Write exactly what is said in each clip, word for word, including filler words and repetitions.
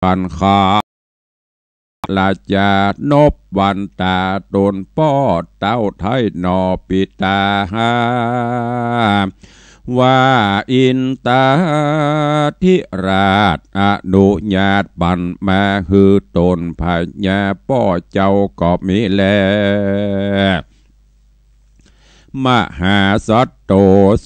คันคา ราชานพวันตาตนป้อเต้าไท้หนอปิตา ว่าอินทาธิราชอนุญาตบันมาหื้อตนพญาป้อเจ้าก็มีแล มหาสัตว์โต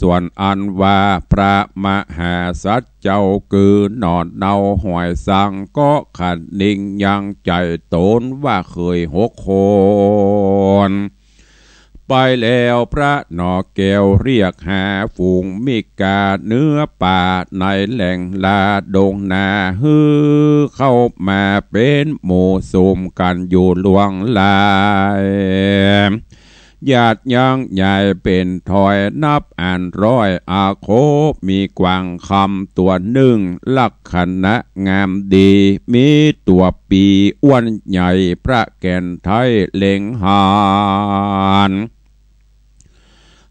ส่วนอันว่าพระมหาสัตว์เจ้า กือหน่อเนาหอยสังเคราะห์ขะนิงยังใจ๋ต๋นว่าเขยหกคน ไปแล้วพระหน่อแก้วเรียกหาฝูงมิกาเนื้อป่าในแหล่งลาดงนา หื้อเข้ามาเป๋นหมู่สุมกั๋นอยู่หลวงหลาย ญาติยักษ์ใหญ่เป๋นถ้อยนับอันร้อย อาโค มีกวางคำตั๋วนึ่ง ลักษณะงามดี มีตั๋วปีอ้วนใหญ่ พระแก่นไท้เล็งหัน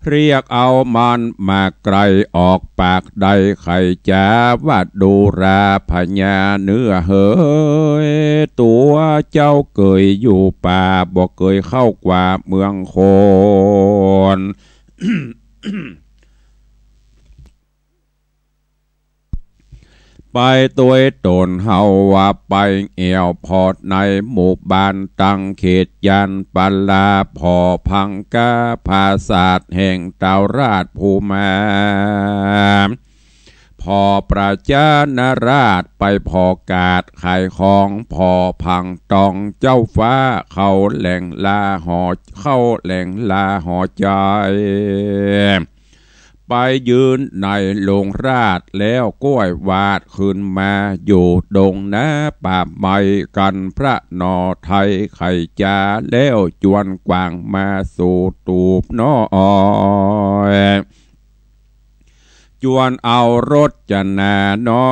เรียกเอามันมาไกล ออกปากได้ไขจ๋าว่า ดูราพญาเนื้อเหย ตั๋วเจ้าเกยอยู่ป่า บ่เกยเข้ากว่าเมืองคน ไปตวยต๋นเฮาว่าไปแอ่วผ่อในหมู่บ้านตังเขตยานปาลา ผ่อพังกาผาสาทแห่งเต้าราชภูมา ผ่อประชานาราชไปผ่อกาดขายของ ผ่อพังตองเจ้าฟ้าเขาแหล่งลาหอ เข้าแหล่งลาหอใจ๋ ไปยืนในโรงราชแล้วก้อยวาดขึ้นมาอยู่ดงนาป่าไม้กั๋น พระหน่อไท้ไขจ๋าแล้วจวนกวางมาสู่ตูบน้อย จวนเอารถจนาน้อ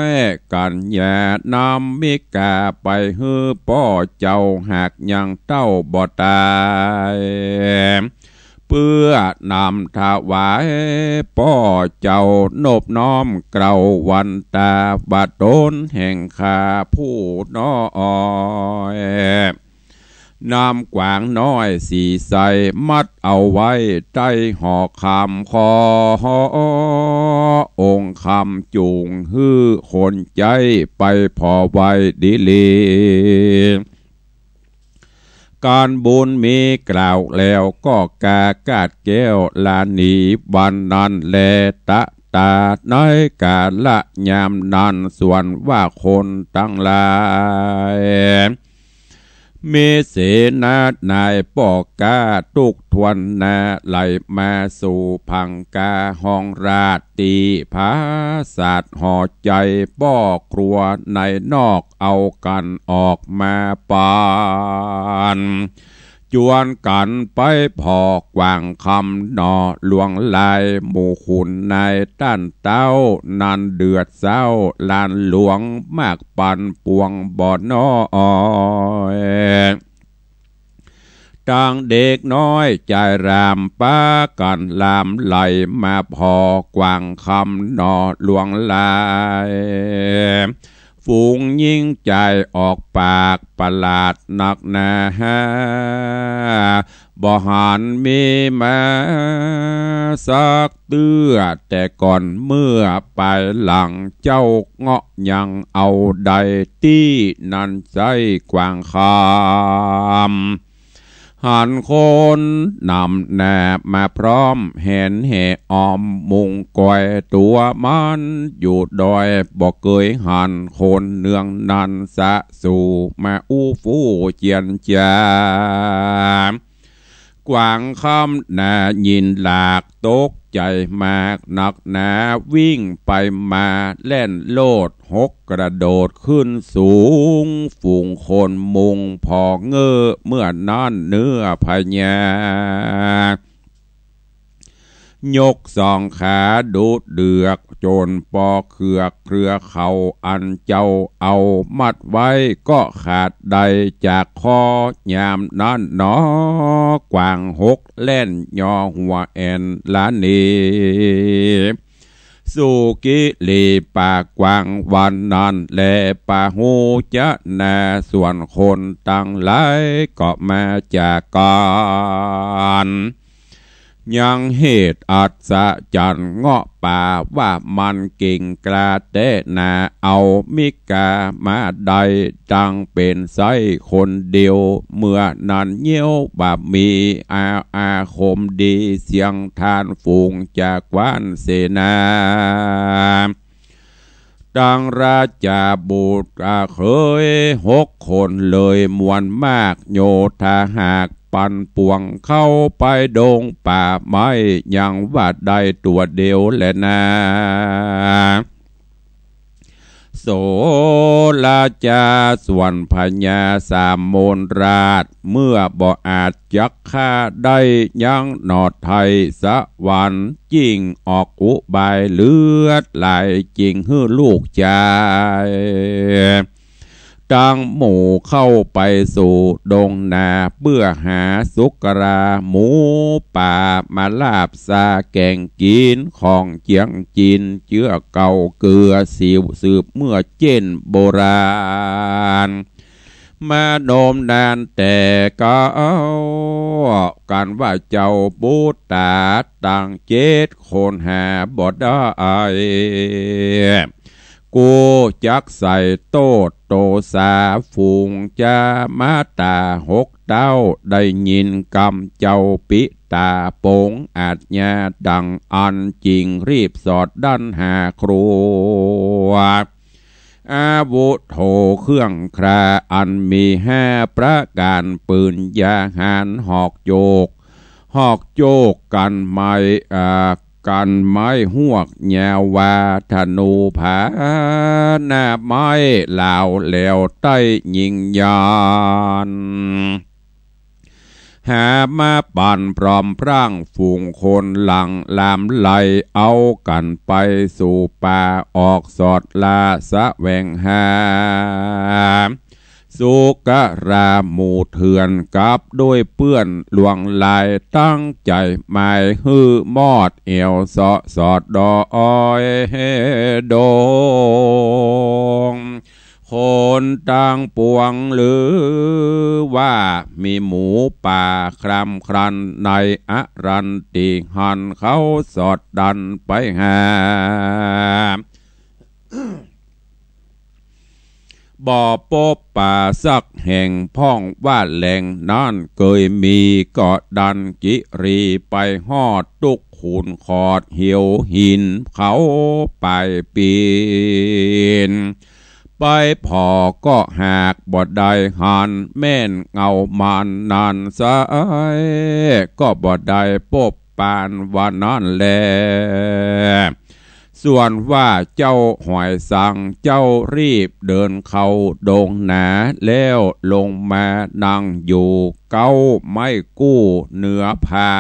ย กัญญานำมิกาไปหื้อป้อเจ้าหากยังเต้าบ่ต๋าย เปื้อนำถวายป้อเจ้านบน้อมเกล้าวันตาว่าต๋นแห่งข้าผู้น้อย นำกวางน้อยสี่ใส่มัดเอาไว้ใต้หอคำ ขอองค์คำจุ่งหื้อคนใจ๊ไปผ่อไว้ดีหลี ก๋านบุญมีกล่าวแล้วก็กากาดแก้วลาหนี วันนั้นแล ตะตาในกาละยามนั้น ส่วนว่าคนตังหลาย มีเสนานายป้อก๊าตุ๊กถ้วนหน้า ไหลมาสู่พังกาห้องราช ตี้ผาสาทหอใจ๋ ป้อครัวในนอกเอากั๋นออกมาปัน จวนกั๋นไปผ่อกวางคำหน่อหลวงหลาย หมู่ขุนนายต้านเต๊านั้นเดือดเซ้า หลานหลวงมากปันปวงบ่น้อย ตังเด็กน้อยจายหลามปากั๋นหลามไหลมาผ่อกวางคำหน่อหลวงหลาย ฝูงญิงจายออกปากประหลาดนักหนา บ่หันมีมาสักเตื้อ แต่ก่อนเมื่อปายหลัง เจ้าเงาะยังเอาได้ตี้นั้นใจ้กวางคำ หันคนนำหน้ามาพร้อม แหนแห่ออมมุงกอยตั๋วมันอยู่ดอย บ่เกยหันคนเนืองนั้นสะสู่มาอู้ฟู่เจียนจ๋า กวางคำหน้ายินหลากตกใจ๋มากนักหนา วิ่งไปมาแล่นโลดหกกระโดดขึ้นสูง ฝูงคนมุงผ่อเง้อเมื่อนั้นเนื้อพญา ยกสองขาดุเดือก จนปอเขือกเครือเขาอันเจ้าเอามัดไว้ก็ขาดได้จากคอ ยามนั้นหนอกวางหกแล่นยอหัวแอ่นหลาหนี สุกิริปากกว้างวันนั้นแล ปะหูจะนา ส่วนคนตังหลายก็มาจากกั๋น ยังเหตุอัศจรรย์เงาะป่าว่ามันเก่งกล้าแต๊นา เอามิกามาได้ตังเป๋นไส้คนเดียว เมื่อนั้นเยียวบ่มีอาอาคมดี เสียงทานฝูงจากกว้านเสนา ตังราชาบุตรเขยหกคนเลยมวลมาก โยธาหากปันป่วงเข้าไปดงป่าไม้ ยังว่าได้ตั๋วเดียวแลนา โสราชา ส่วนพญาสามมนราช เมื่อบ่อาจจักฆ่าได้ยังหนอไทยสวรรค์ จิ่งออกอุบายเลือดไหล จิ่งหื้อลูกจายตังหมู่เข้าไปสู่ดงนา เปื้อหาสุกราหมูป่ามาลาบซาแก๋งกิ๋น ของเจียงจินเจื้อเก่าเกือสิว สืบเมื่อเจ้นโบราณ มาโนมนานแต่เก๊า กั๋นว่าเจ้าปุตตาตังเจ็ดคนหาบ่ได้ กูจักใส่โต้ษโตสา ฝูงจามาต๋าหกเต้า ได้ยินกำเจ้าปิตาปงอาชญาดังอั้น จิ่งรีบสอดดั้นหาครัว อาวุโธเครื่องคราอันมีห้าประก๋าน ปืนยาหาญหอกโจก หอกโจกกั๋นไม้ อ่า กั๋นไม้ฮวกยาววา ธนูผาหน้าไม้ลาวแหลวใต้ยิงยาน หามาปันพร้อมพร่างฝูงคนหลั่งลามไหล เอากั๋นไปสู่ป่าออกสอดล่าแสวงหา สุกราหมู่เถื่อนกับด้วยเปื้อนลวงลาย ตั้งใจ๋หมายหื้อมอดแอ่วเซาะสอดดอยดง คนตังปวงลือว่ามีหมูป่าคร่ำครัน ในอรันติหันเขาสอดดั้นไปหา บ่ปบป่าสักแห่ง พ่องว่าแหล่งนั้นเกยมี ก็ดันกิรีไปฮอด ตุ๊กขุนขอดเหวหินเขาไปปี๋น ไปผ่อก็หากบ่ได้หัน แม่นเงามันนั้นไซร้ ก็บ่ได้ปบปานว่านั้นแล ส่วนว่าเจ้าหอยสัง เจ้ารีบเดินเข้าดงนา แล้วลงมานั่งอยู่เก๊าไม้กู้เหนือผา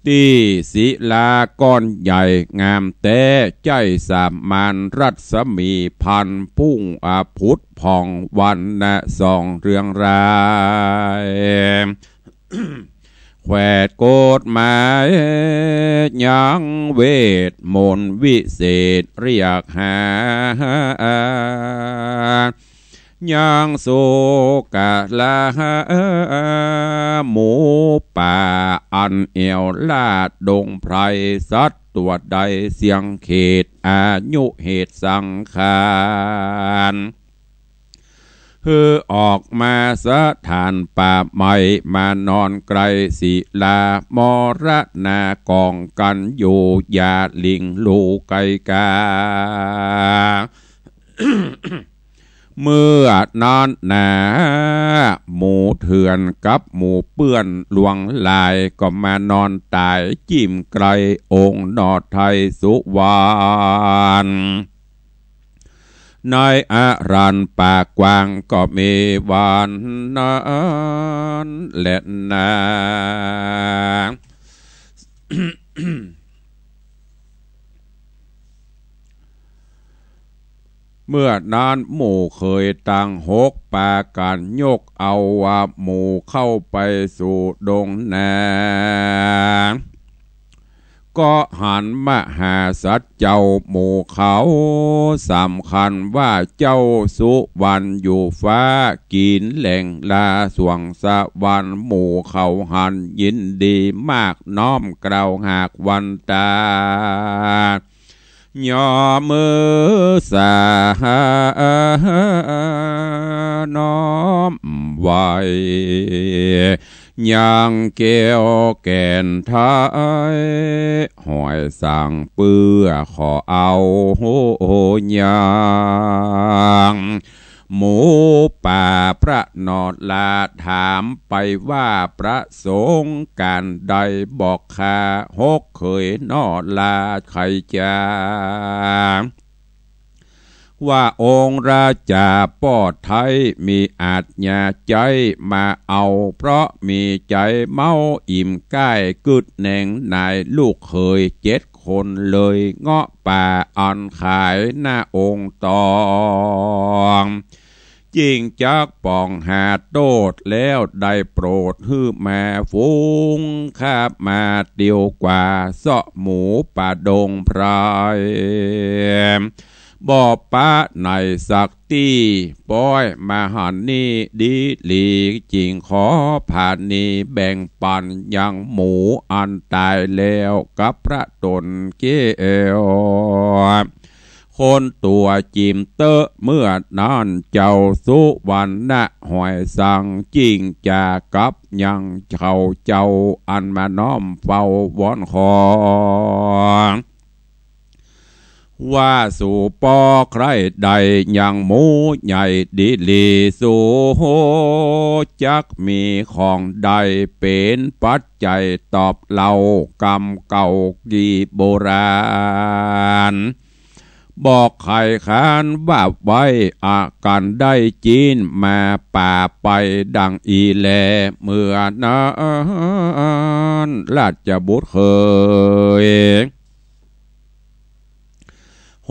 ตี้ศิลาก้อนใหญ่งามแต๊ ใจ๊สามานรัศมีพันธุ์ พุ่งอผุดผ่องวรรณะส่องเรืองราย แขวดกฎหมายยังเวทมนต์วิเศษเรียกหา ยังสุกราหมูป่าอันแอ่วล่าดงไพร สัตว์ตั๋วใดเสี้ยงเขตอายุเหตุสังขาร หื้อออกมาสถานป่าไม้ มานอนใก้ศิลามรณะกองกั๋นอยู่ อย่าหลิ่งลู่ไก๋กา เมื่อนั้นนา หมู่เถื่อนกับหมู่เปื้อนลวงลาย ก็มานอนต๋ายจิ่มใก้องค์หนอไทยสุวรรณ ในอรันป่ากว้างก็มีวันนั้นแลนา เมื่อนั้นหมู่เขยตังหกปากั๋นยกเอาว่าหมู่เข้าไปสู่ดงนา ก็หันมหาสัตว์เจ้าหมู่เขา สำคัญว่าเจ้าสุวรรณอยู่ฟ้า กิ๋นแหล่งลาสวงสวรรค์ หมู่เขาหันยินดีมาก น้อมเกล้าหากวันตา ยอมมือสา น้อมไหว้ ยังแก้วแก่นไทย ห้วยสัง เปื้อขอเอายัง หมู่ป่าพระนอดลา ถามไปว่าพระสงฆ์ก๋านใด บอกข้าหกเขยนอดลา ใครจะ ว่าองค์ราชาป้อไทย มีอาชญาใจ๊มาเอา เพราะมีใจ๋เมาอิ่มก้าย กึ๊ดแหนงนายลูกเขยเจ็ดคน เลยเงาะป่าอันขายหน้าองค์ตอง จึงจักป่องหาโต้ษ แล้วได้โปรดหื้อแม่ฝูง ขับมาเตียวกว่า เซาะหมู่ป่าดงไพร บ่ปะไหนสักตี้ ป้อยมหันนี้ดีหลี จึงขอผาณีแบ่งปัน ยังหมู่อันต๋ายแล้ว กับพระต๋นแก้ว คนตั๋วจิ๋มเต๊อะ เมื่อนั้นเจ้าสุวรรณะห้วยสัง จึงจะกลับยังเขาเจ้า อันมาน้อมเฝ้าวอนขอ ว่าสูป้อใคร่ใด ยังหมู่ใหญ่ดีหลี สูจักมีของใด เป๋นปัจจัยตอบเล่ากำเก่ากี่โบราณ บอกไขขานว่าไว้ อาก๋านได้จิ๊นมาป่าไปดังอี้แล เมื่อนั้นราชบุตรเขย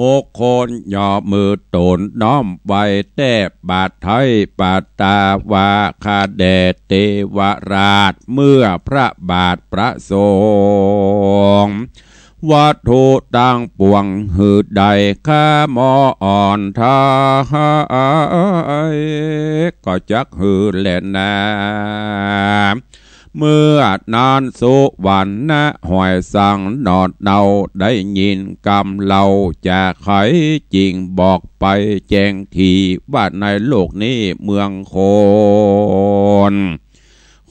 หกคน ยอมมือต๋นน้อมไหว้แต๊บาทไท้ ปาตาว่า ข้าแด่เตวราช เมื่อพระบาทประสงค์ วัตถุตังปวงหื้อได้ ข้าหมออ่อนไท้ ก็จักหื้อแลนา เมื่อนั้นสุวรรณะห้วยสัง หนอดเนาได้ยินกำเล่า จะไขจึงบอกไปแจ้งที ว่าในโลกนี้เมืองคน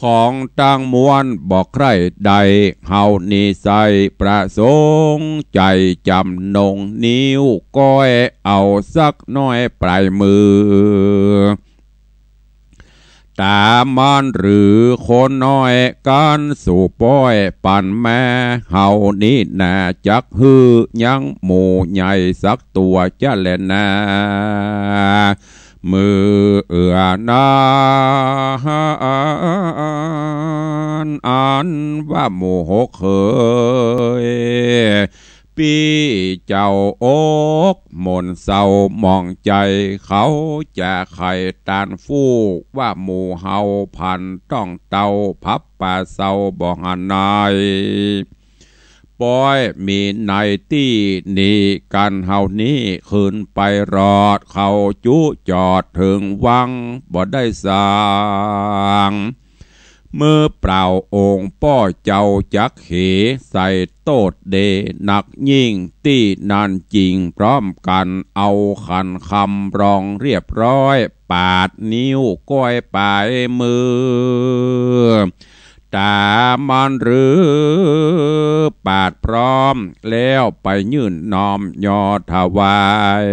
ของตังมวลบ่ใคร่ได้ เฮานี้ใส่ประสงค์ ใจ๋จ๋ำนงนิ้วก้อย เอาสักน้อยปลายมือ ต๋ามันหรือคนน้อย กั๋นสู่ป้อยปันแม่ เฮานี้นาจักหื้อยังหมู่ใหญ่สักตั๋วจะแลนา เมื่อนั้น อันว่าหมู่หกเขย ปี้เจ้าอกหม่นเศร้าหมองใจ๋ เขาจะใค่ต้านฟู่ ว่าหมู่เฮาพันต้องเต้า พับป่าเศร้าบ่หันไหน ป้อยมีในตี้นี้ กั๋นเฮานี้ขึ้นไปรอด เขาจุจอดเถิงวังบ่ได้สาง มือเปล่าองค์ป้อเจ้าจักเข ใส่โต้ษเดหนักยิ่ง ตี้นั้นจึงพร้อมกั๋น เอาขันคำรองเรียบร้อย ปาดนิ้วก้อยปลายมือ ต๋ามันหรือปาดพร้อม แล้วไปยื่นน้อมยอถวาย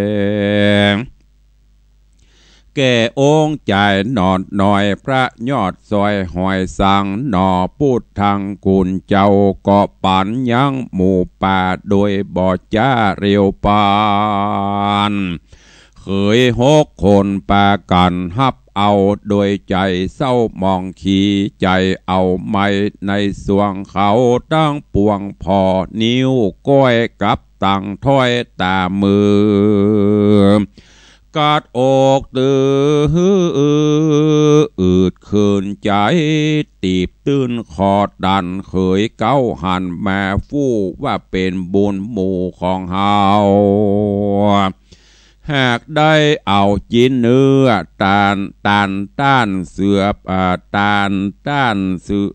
แก่องค์จายหนอดน้อย พระยอดซอยห้วยสังหนอ ปุทธังคุณเจ้าก็ปั๋นยังหมู่ป่า โดยบ่จ๊าเร็วปาน เขยหกคนปากั๋นฮับเอา โดยใจ๋เศร้าหมองขี ใจ๋เอาไม้ในสวงเขาตังปวง ผ่อนิ้วก้อยกับตังถ้อยต๋ามือ ก กัดอกตื้อ อืดเขินใจ๋ ตีบตื้นขอดดัน เขยเก๊าหันมา ฟู้ว่าเป๋นบุญหมู่ของเฮา หากได้เอาจิ๊นเนื้อ ตาน ตานต้านเสือ อ่า ตานต้านเสือ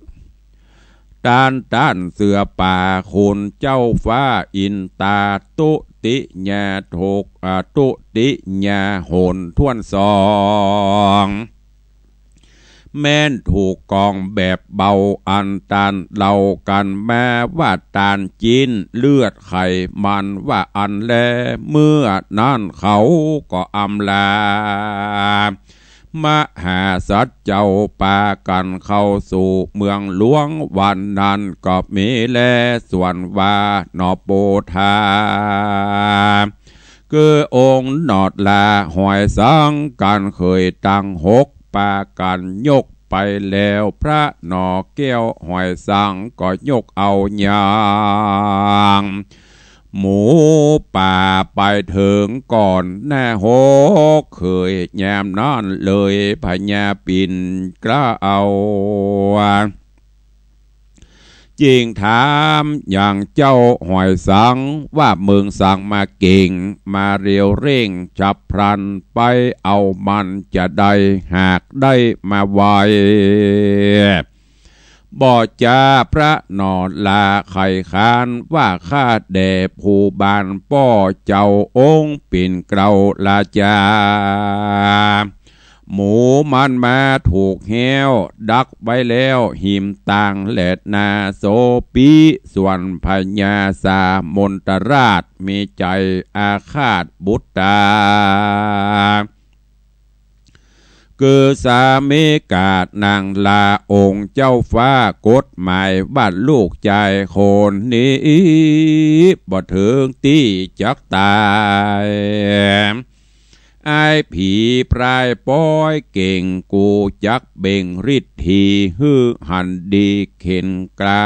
ตานต้านเสือป่า คุณเจ้าฟ้าอินตา ตุติยาถก อ่า ตุติยาหนถ้วนสอง แม่นถูกกองแบบเบา อันต้านเล่ากั๋นมาว่า ต้านจิ๊นเลือดไขมันว่าอั้นแล เมื่อนั้นเขาก็อำลา มหาสัตว์เจ้าปากั๋นเข้าสู่เมืองหลวง วันนั้นก็มีแล ส่วนว่าหนอโปธา คือองค์หนอดลาหอยสังกั๋น เขยตังหกปากั๋นยกไปแล้ว พระหนอแก้วหอยสังก็ยกเอายาง หมูป่าไปเถิงก่อนหน้าหกเขย ยามนั้นเลยพญาปิ่นเกล้า จึงถามยังเจ้าหอยสังว่า เมิงสังมาเก่ง มาเร็วเร่งฉับพลัน ไปเอามันจะได้ หากได้มาไว บ่จาพระหนอลาไขขาน ว่าข้าแด่ผู้บ้านป้อเจ้าองค์ปิ่นเกล้าราจา หมูมันมาถูกแฮ้ว ดักไว้แล้วหิมตางแลนาโสปิ ส่วนพญาสามนตราชมีใจ๋อาฆาตบุตตา คือสามีกาดนางลาองค์เจ้าฟ้ากฎหมายว่าลูกจายคนนี้บ่เถิงตี้จักต๋าย อ้ายผีพรายป้อยเก่ง กูจักเบ่งฤทธีหื้อหันดีเข็ญกล้า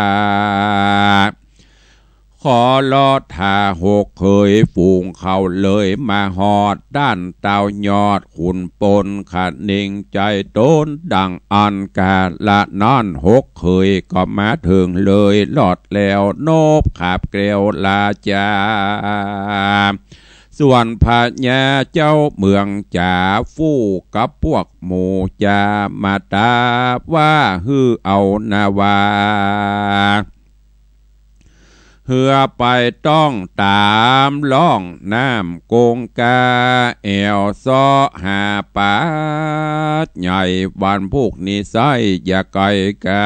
ขอลอถาหกเขยฝูงเขาเลยมาฮอดด้านเต้ายอดขุนปนขะเน่งใจ๋ต๋นดังอั้นกาละนั้น หกเขยก็มาเถิงเลยลอดแล้วนบขาบแกล้วราจา ส่วนพญาเจ้าเมืองจ๋าฟู่กับพวกหมู่จามาตาว่าหื้อเอานาว่า เฮือไปต้องต๋ามล่องน้ำกงกา แอ่วเซาะหาป๋าใหญ่วันพุกนี้ไส้อย่าไก๋กา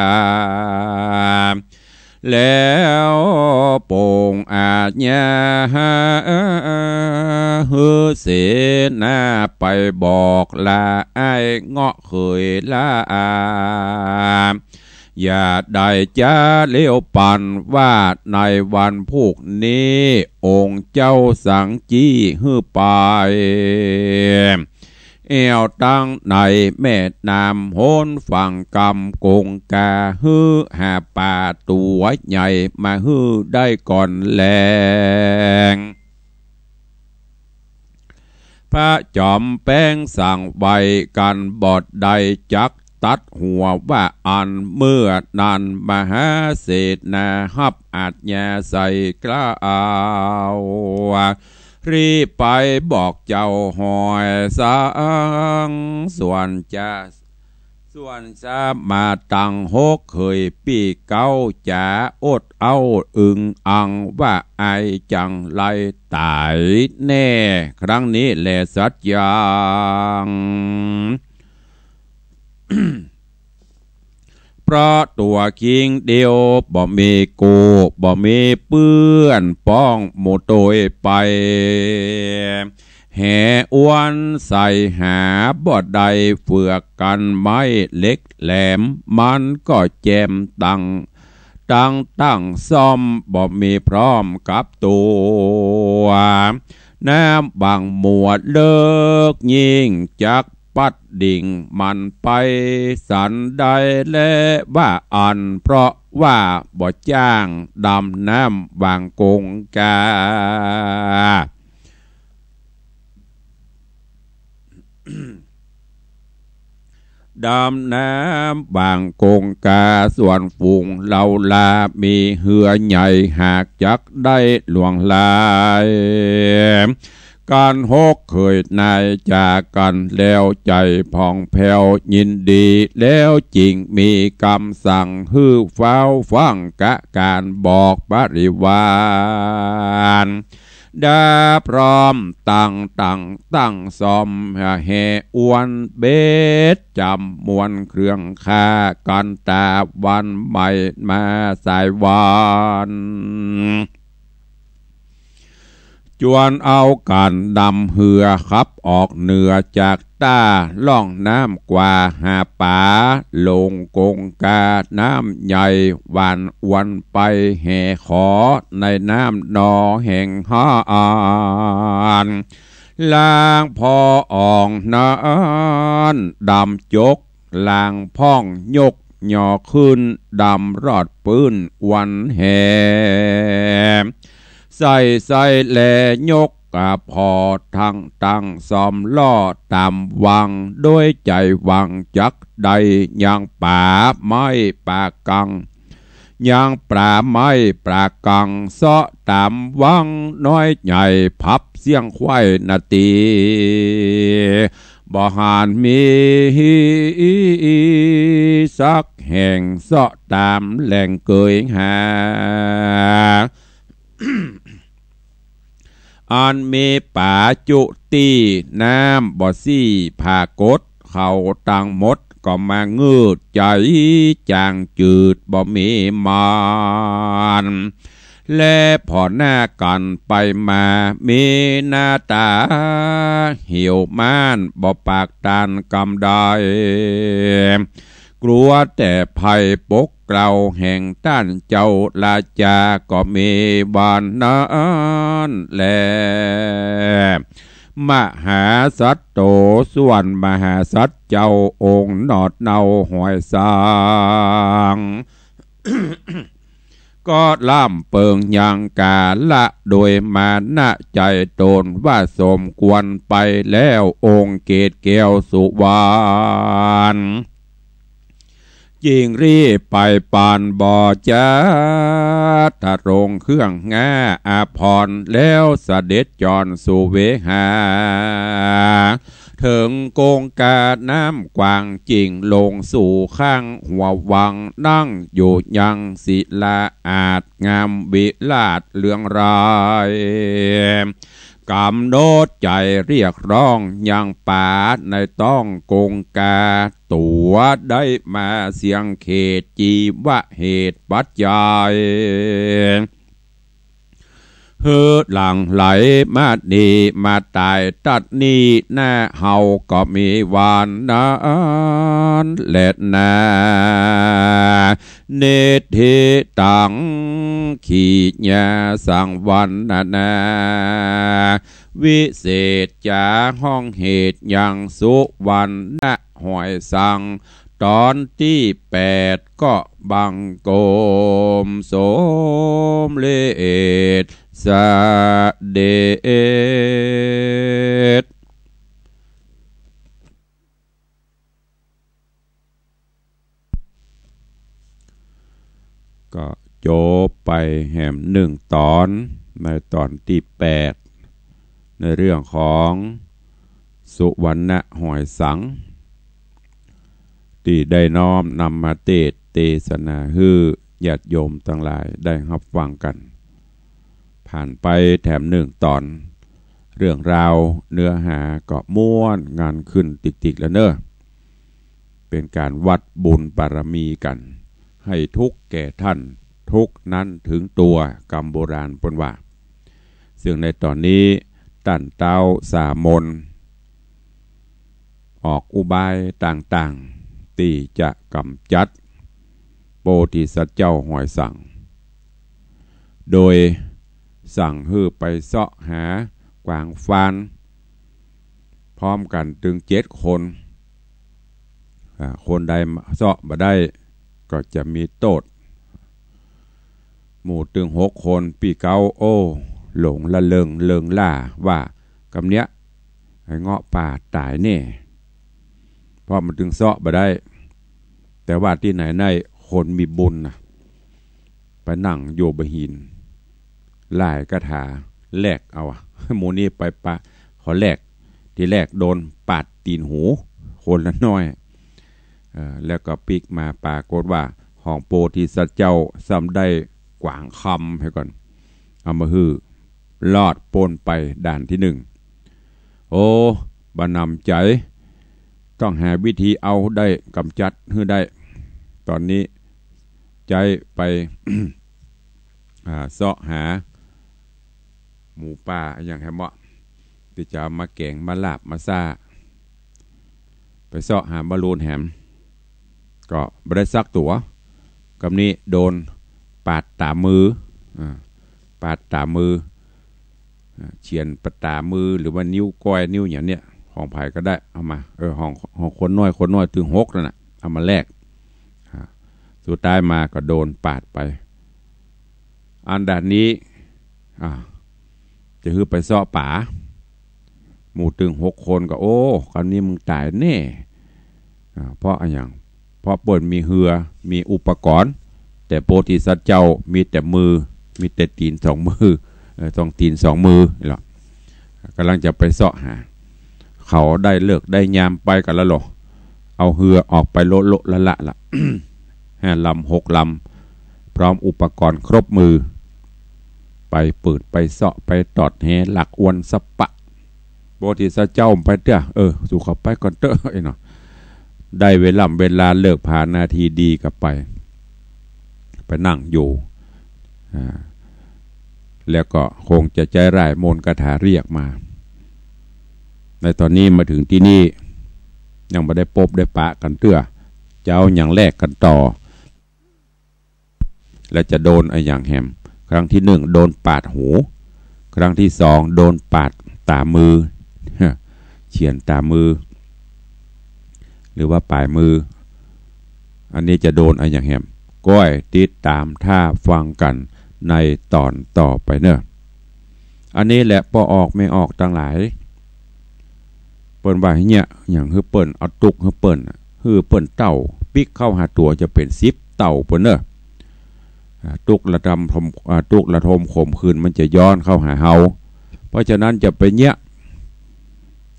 แล้วโป่งอาญาหื้อเสนาไปบอกลาอ้ายเงาะเขยลา อย่าได้จ๊าเลี้ยวปันว่าในวันพุกนี้องค์เจ้าสังจี้หื้อไป แอ่วตังในแม่น้ำโหนฝั่งกำกงกา หื้อหาป๋าตั๋วใหญ่มาหื้อได้ก่อนแล พระจอมแป้งสั่งไว้กั๋นบ่ได้จักตัดหัวว่าอั้น เมื่อนั้นมหาเสนาฮับอาญาใส่กล้าว รีบไปบอกเจ้าหอยสัง ส่วนจะ ส่วนสามาตังหกเขยปี้เก๊าจ๋าอดเอาอึงอังว่าอ้ายจังไลต๋ายแน่ ครั้งนี้แลสัตย์ยัง เพราะตั๋วคิงเดียวบ่มีกู้บ่มีเปื้อน ป้องหมู่โตยไป แหอ้วนใส่หาบ่ได้เฟือกกั๋นไม้เหล็กแหลม มันก็แจ่มตัง ตังตั้งซ่อมบ่มีพร้อมกับตั๋ว น้ำบังมัวเลิกยิ่งจักปัดดิ่งมันไปสันใดแลว่าอั้น เพราะว่าบ่จ้างดำน้ำวางกงกา ดำน้ำบ่างกงกา ส่วนฝูงเหล่าลา มีเฮือใหญ่หากจักได้หลวงหลาย กันหกเขยนายจากกันแล้ว ใจ๋ผ่องแผ้วยินดี แล้วจึงมีกำสั่ง หื้อฟ้าวฟั่งกะก๋านบอกบริวาร ดาพร้อมตังตั้งตั้งซ่อมแห่อวนเบ็ด จ๋ำมวลเครื่องฆ่า กันต๋าวันใหม่มาสายวัน จวนเอากั๋นดำเฮือขับออกเหนือจากต้า ล่องน้ำกว่าหาป๋า ลงกงกาน้ำใหญ่ หว่านอวนไปแห่ขอ ในน้ำนอแห่งฮาน ลางพออ่องนั้นดำจก ลางพ่องยกยอขึ้น ดำรอดปื้นอวนแห่ ใส่ใส่แลยกกะผ่อ ตังตั้งซ่อมล่อต๋ามหวัง โดยใจ๋หวังจักได้ยังป๋าไม้ป๋ากัง ยังป๋าไม้ป๋ากัง เซาะต๋ามหวังน้อยใหญ่ พับเสี้ยงไขว้นาตี บ่หันมีสักแห่ง เซาะต๋ามแหล่งเกยหา อันมีป๋าจุตี้ น้ำบ่ซี้ผากด เขาตังหมดก็มางืด ใจ๋จางจืดบ่มีมาน และผ่อหน้ากั๋นไปมา มีหน้าต๋าหิวม่าน บ่ปากตานกำใด กลัวแต่ภัยปกเกล้า แห่งต้านเจ้าราชา ก็มีวันนั้นแล มหาสัตว์โต ส่วนมหาสัตว์เจ้า องค์หนอดเนาหอยสัง ก็ล่ำเปิงยังก๋าละ โดยมานะใจ๋ต๋นว่าสมควรไปแล้ว องค์เกศแก้วสุวรรณ จึงรีบไปปานบ่จา ทรงเครื่องง่าอาภรณ์ แล้วเสด็จจรสู่เวหา เถิงกงกาน้ำกว้าง จึงลงสู่ข้างหัววัง นั่งอยู่ยังศิลาอาสน์ งามวิราชเรืองราย ก๋ำหนดใจ๋เรียกร้องยังป๋าในต๊องกงกา ตั๋วได้มาเสี้ยงเขต จีวะเหตุปัจจัย หื้อหลั่งไหลมานี่ มาต๋ายตัดนี้ หน้าเฮาก็มีวันนั้นแลนา เนติตัง ขีญาสังวรรณนา วิเศษจ๋าฮ้องเหตุยังสุวรรณหอยสัง ต๋อนตี้แปดก็บังคมสมเร็จเสด็จ ก็จบไปแหมนึ่งต๋อน ในต๋อนตี้แปด ในเรื่องของสุวรรณหอยสัง ตี้ได้น้อมนำมาเตสน์เตสนาหื้อญาติโยมตังหลายได้ฮับฟังกั๋น ผ่านไปแถมนึ่งต๋อน เรื่องราวเนื้อหาก็ม่วนงันขึ้นติ๊กๆ แล้วเน่อ เป๋นก๋านวัดบุญบารมีกั๋น ให้ทุกข์แก่ท่าน ทุกข์นั้นถึงตัว กำโบราณเปิ้นว่า ซึ่งในต๋อนนี้ต้านเต๊าสามน ออกอุบายต่างๆ ตี้จะก๋ำจัดโพธิสัตว์เจ้าหอยสัง โดยสั่งหื้อไปเซาะหากวางฟาน พร้อมกั๋นตึงเจ็ดคน อ่า คนใดเซาะบ่ได้ ก็จะมีโต้ษ หมู่ตึงหกคน ปี้เก๊า โอ้ หลงละเริงเริงล่า ว่ากำเนี้ย ไอ้เงาะป่าต๋ายแน่ เพราะมันตึงเซาะบ่ได้ แต่ว่าตี้ไหนได้คนมีบุญนะ ไปนั่งอยู่บ่าหิน หล่ายกาถาแลกเอาอะ หมู่นี้ไปปะ ขอแลก ทีแรกโดนปาดตี๋นหู คนละน้อย เอ่อ แล้วก็ปิ๊กมาปรากฏว่า ของโพธิสัตว์เจ้าซ้ำได้กวางคำหื้อก่อน เอามาหื้อ รอดป๊นไปด่านตี้นึ่ง โอ้ บ่หนำใจ๋ ต้องหาวิธีเอาได้ ก๋ำจัดหื้อได้ ต๋อนนี้ใจ๊ไป อ่า เซาะหา หมูป่าอะหยังแหมเนาะ ตี้จะเอามาแก๋ง มาลาบ มาซ่า ไปเซาะหาบอลลูนแหม ก็บ่ได้สักตั๋ว กำนี้โดนปาดต๋ามมือ อ่า ปาดต๋ามมือ อ่า เฉือนปาดต๋ามมือ หรือว่านิ้วก้อย นิ้วหยังเนี่ย ของใผก็ได้ เอามา เออ ของ ของคนน้อย คนน้อยตึงหกนั่นน่ะ เอามาแลก อ่า สุดท้ายมาก็โดนปาดไป อันด่านนี้ อ่า จะหื้อไปเซาะป๋า หมู่ตึงหกคนก็ โอ้ กำนี้มึงต๋ายแน่ อ่า เพราะอะหยัง เพราะเปิ้นมีเฮือ มีอุปกรณ์ แต่โพธิสัตว์เจ้ามีแต่มือ มีแต่ตี๋นสองมือ เอ่อ สองตี๋นสองมือเนาะ ก่ำลังจะไปเซาะหา เขาได้ฤกษ์ได้ยามไปกั๋นแล้วลอ เอาเฮือออกไปโละๆละๆละ ห้าลำหกลำ พร้อมอุปกรณ์ครบมือ ไปปืดไปเซาะ ไปตอดแห ลักอวนสะปะ โพธิสัตว์เจ้าไปเตื้อ เออ สูเข้าไปก่อนเต๊อะ ไอ้เนาะ ได้เวล่ำเวลาฤกษ์ผานาทีดีก็ไป ไปนั่งอยู่ อ่า แล้วก็คงจะใจ๊ร่ายมนต์คาถาเรียกมา ในต๋อนนี้มาเถิงตี้นี่ ยังบ่ได้ปบได้ปะกั๋นเตื้อ จะเอาหยังแลกกั๋นต่อ และจะโดนอะหยังแหม ครั้งตี้นึ่งโดนปาดหู ครั้งตี้สองโดนปาดต๋ามมือ เฉือนต๋ามมือ หรือว่าป๋ายมือ อันนี้จะโดนอะหยังแหม ก้อยติดต๋ามถ้าฟังกั๋นในต๋อนต่อไปเนาะ อันนี้แหละป้อออกแม่ออกตังหลาย เปิ้นว่าเยียะหยังหื้อเปิ้น เอาตุ๊กข์หื้อเปิ้น หื้อเปิ้นเต้า ปิ๊กเข้าหาตั๋วจะเป๋นสิบเต้าปู๊นเนาะ อ่า ตุ๊กข์ระทม อ่า ตุ๊กข์ระทมข่มขืนมันจะย้อนเข้าหาเฮา เพราะฉะนั้นจะไปเยียะ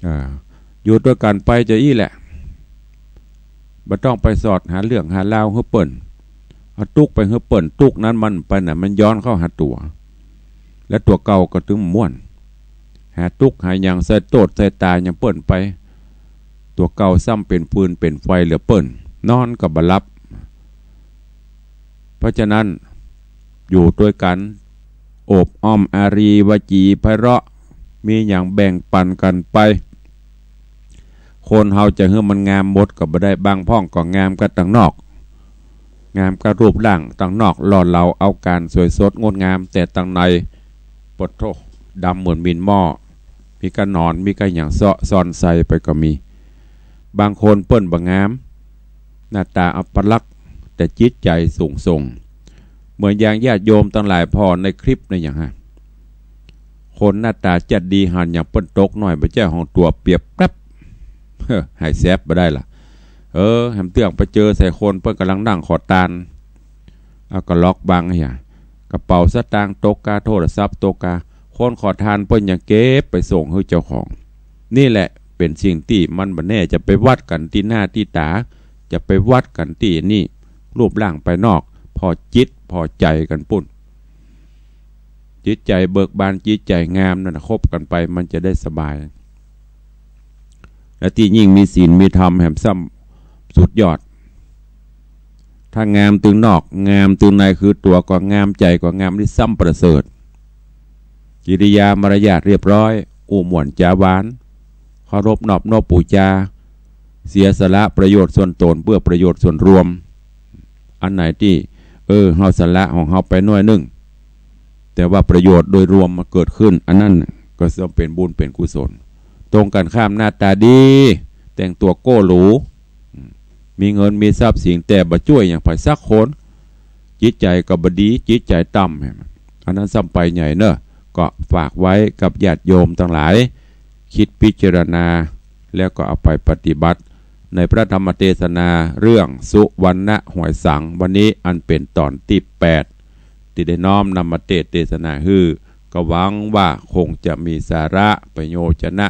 อ่า อยู่ตวยกั๋นไปจะอี้แหละ บ่ต้องไปสอดหาเรื่องหาราวหื้อเปิ้น เอาตุ๊กข์ไปหื้อเปิ้น ตุ๊กข์นั้นมันไปไหน มันย้อนเข้าหาตั๋ว และตั๋วเก่าก็ตึงม่วน หาตุ๊กข์หาหยังใส่โต้ษใส่ตาหยังเปิ้นไป ตั๋วเก่าซ้ำเป๋นฟืนเป๋นไฟเหลือเปิ้น นอนก็บ่หลับ เพราะฉะนั้น อยู่ตวยกั๋น โอบอ้อมอารีย์ วจีไพเราะห์ มีหยังแบ่งปั๋นกั๋นไป คนเฮาจะหื้อมันงามหมดก็บ่ได้ บางพ่องก็งามก้าตังนอก งามก้ารูปร่างตังนอก หล่อเหลาเอาก๋านสวยสดงดงาม แต่ตังใน ปะโธ่ ดำเหมือนหมินหม้อ มีก้าหนอน มีก้าหยังเซาะซ่อนใส่ไปก็มี บางคนเปิ้นบ่งาม หน้าต๋าอัปลักษณ์ แต่จิตใจ๋สูงส่ง เหมือนอย่างญาติโยมตังหลายผ่อในคลิปนะหยังฮะ คนหน้าต๋าจัดดีหันอย่างเปิ้นตกหน้อย บ่ใจ้ของตั๋วเปียกแป๊บ เฮ้อ หายแสบบ่ได้ละ เออ แหมเตื้องไปเจอใส่คนเปิ้นก่ำลังนั่งขอตาน เอาก็ล็อกบังเหีย กระเป๋าสตางค์ตกกา โทรศัพท์ตกกา คนขอตานเปิ้นยังเก็บไปส่งหื้อเจ้าของ นี่แหละเป๋นสิ่งตี้มันบ่แน่ จะไปวัดกั๋นตี้หน้าตี้ต๋า จะไปวัดกั๋นตี้นี่ รูปร่างภายนอก ผ่อจิตผ่อใจ๋กั๋นปู๊น จิตใจ๋เบิกบาน จิตใจ๋งามนั่นน่ะ คบกั๋นไปมันจะได้สบาย และตี้ยิ่งมีศีลมีธรรมแหมซ้ำสุดยอด ถ้างามตึงนอก งามตึงใน คือตั๋วก็งาม ใจ๋ก็งาม นี่ซ้ำประเสริฐ กิริยามารยาทเรียบร้อย อู้ม่วนจ๋าหวาน เคารพนอบนบปู๋จา เสียสละประโยชน์ส่วนต๋นเปื้อประโยชน์ส่วนรวม อันไหนตี้ เออ เฮาสละของเฮาไปหน้อยนึ่ง แต่ว่าประโยชน์โดยรวมมันเกิดขึ้น อันนั้นก็จะเป๋นบุญเป๋นกุศล ตรงกั๋นข้าม หน้าต๋าดี แต่งตั๋วโก้หรู อืม มีเงินมีทรัพย์สิน แต่บ่จ้วยหยังใผสักคน จิตใจ๋ก็บ่ดี จิตใจ๋ต่ำ อันนั้นซ้ำไปใหญ่เนาะ ก็ฝากไว้กับญาติโยมตังหลาย คิดพิจารณา แล้วก็เอาไปปฏิบัติ ในพระธรรมเตสนาเรื่องสุวรรณหอยสัง วันนี้อันเป๋นต๋อนตี้แปด ตี้ได้น้อมนำมาเตสน์เตสนาหื้อ ก็หวังว่าคงจะมีสาระประโยชนะ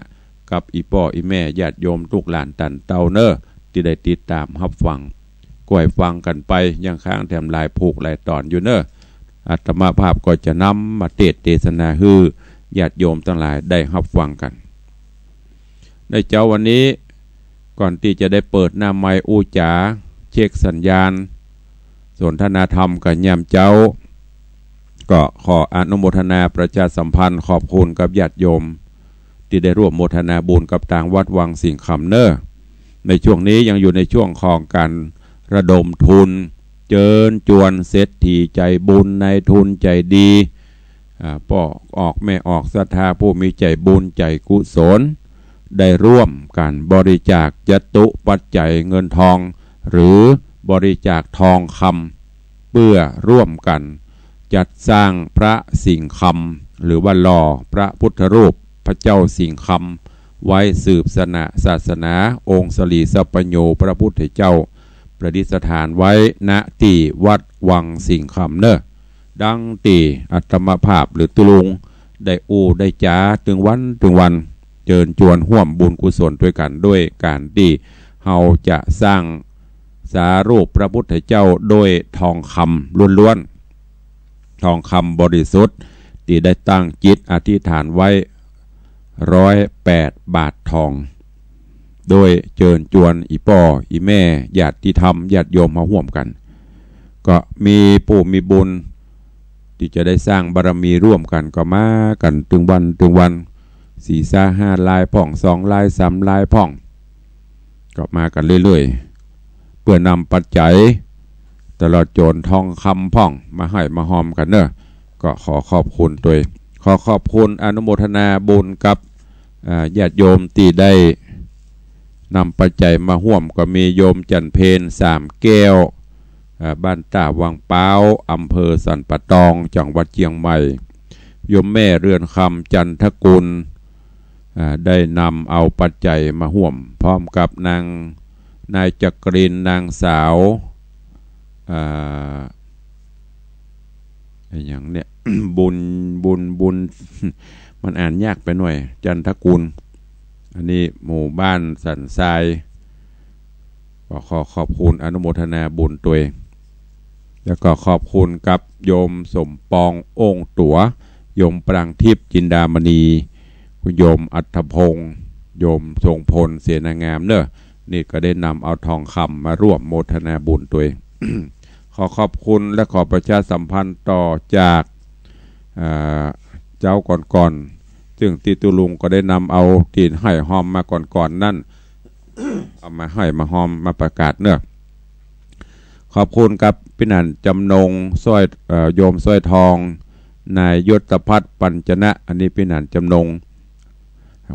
กับอี่ป้ออี่แม่ญาติโยมลูกหลานต้านเต้าเน่อ ตี้ได้ติดต๋ามฮับฟัง ก็หื้อฟังกั๋นไปยังค้างแถมหลายผูกหลายต๋อนอยู่เน่อ อาตมาภาพก็จะนำมาเตสน์เตสนาหื้อญาติโยมตังหลายได้ฮับฟังกั๋น ในเจ๊าวันนี้ ก่อนตี้จะได้เปิดหน้าไมค์อู้จ๋า เช็คสัญญาณ สนทนาธรรมกั๋นยามเจ๊า ก็ขออนุโมทนาประชาสัมพันธ์ขอบคุณกับญาติโยม ตี้ได้ร่วมโมทนาบุญกับตางวัดวังสิงห์คำเน่อ ในช่วงนี้ยังอยู่ในช่วงของก๋านระดมทุน เจิญจวนเศรษฐีใจ๋บุญ นายทุนใจ๋ดี อ่า ป้อออกแม่ออกศรัทธาผู้มีใจ๋บุญใจ๋กุศล ได้ร่วมกั๋นบริจาคจตุปัจจัยเงินทอง หรือบริจาคทองคำ เพื่อร่วมกั๋นจัดสร้างพระสิงห์คำ หรือว่าหล่อพระพุทธรูปพระเจ้าสิงห์คำ ไว้สืบสนะศาสนาองค์สรีสัพพัญญูพระพุทธเจ้า ประดิษฐานไว้ ณ ตี้วัดวังสิงห์คำเน่อ ดังตี้อาตมาภาพหรือตุ๊ลุงได้อู้ได้จ๋าตึงวันตึงวัน เจิญจวนฮ่วมบุญกุศลตวยกั๋น โดยก๋านตี้เฮาจะสร้างสารูปพระพุทธเจ้าโดยทองคำล้วนๆ ทองคำบริสุทธิ์ ตี้ได้ตั้งจิตอธิษฐานไว้ ร้อยแปดบาททอง โดยเจิญจวนอี่ป้ออี่แม่ญาติธรรมญาติโยมมาฮ่วมกั๋น ก็มีผู้มีบุญตี้จะได้สร้างบารมีร่วมกั๋นก็มากั๋นตึงวันตึงวัน สี่ซาห้าลายพ่อง สองลายสามลายพ่อง ก็มากั๋นเรื่อยๆ เปื้อนำปัจจัย ตลอดจ๋นทองคำพ่อง มาหื้อมาฮอมกั๋นเน่อ ก็ขอขอบคุณตวย ขอขอบคุณอนุโมทนาบุญกับ อ่า ญาติโยมตี้ได้นำปัจจัยมาฮ่วม ก็มีโยมจั๋นเพ็ญ สามแก้ว อ่า บ้านต้าวังป๊าว อำเภอสันป่าตอง จังหวัดเจียงใหม่ โยมแม่เรือนคำ จันทกุล อ่า ได้นำเอาปัจจัยมาฮ่วม พร้อมกับนาง นายจักรินทร์ นางสาว อ่า อะหยังเนี่ย บุญ บุญ บุญ มันอ่านยากไปหน่อย จันทกุล อันนี้หมู่บ้านสันทราย ก็ขอขอบคุณอนุโมทนาบุญตวย แล้วก็ขอบคุณกับโยมสมปอง องค์ตั๋ว โยมปรางทิพย์ จินดามณี คุณโยมอัธพงษ์ โยมทรงพล เสนางามเน่อ นี่ก็ได้นำเอาทองคำมาร่วมโมทนาบุญตวย ขอขอบคุณและขอประชาสัมพันธ์ต่อจาก อ่า เจ๊าก่อนๆ ซึ่งตี้ตุ๊ลุงก็ได้นำเอาตี้หื้อฮอมมาก่อนๆ นั้น เอามาหื้อมาฮอมมาประกาศเน่อ ขอบคุณกับปี้หนานจำนง สร้อย เอ่อ โยมสร้อยทอง นายยศพัฒน์ ปัญจนะ อันนี้ปี้หนานจำนง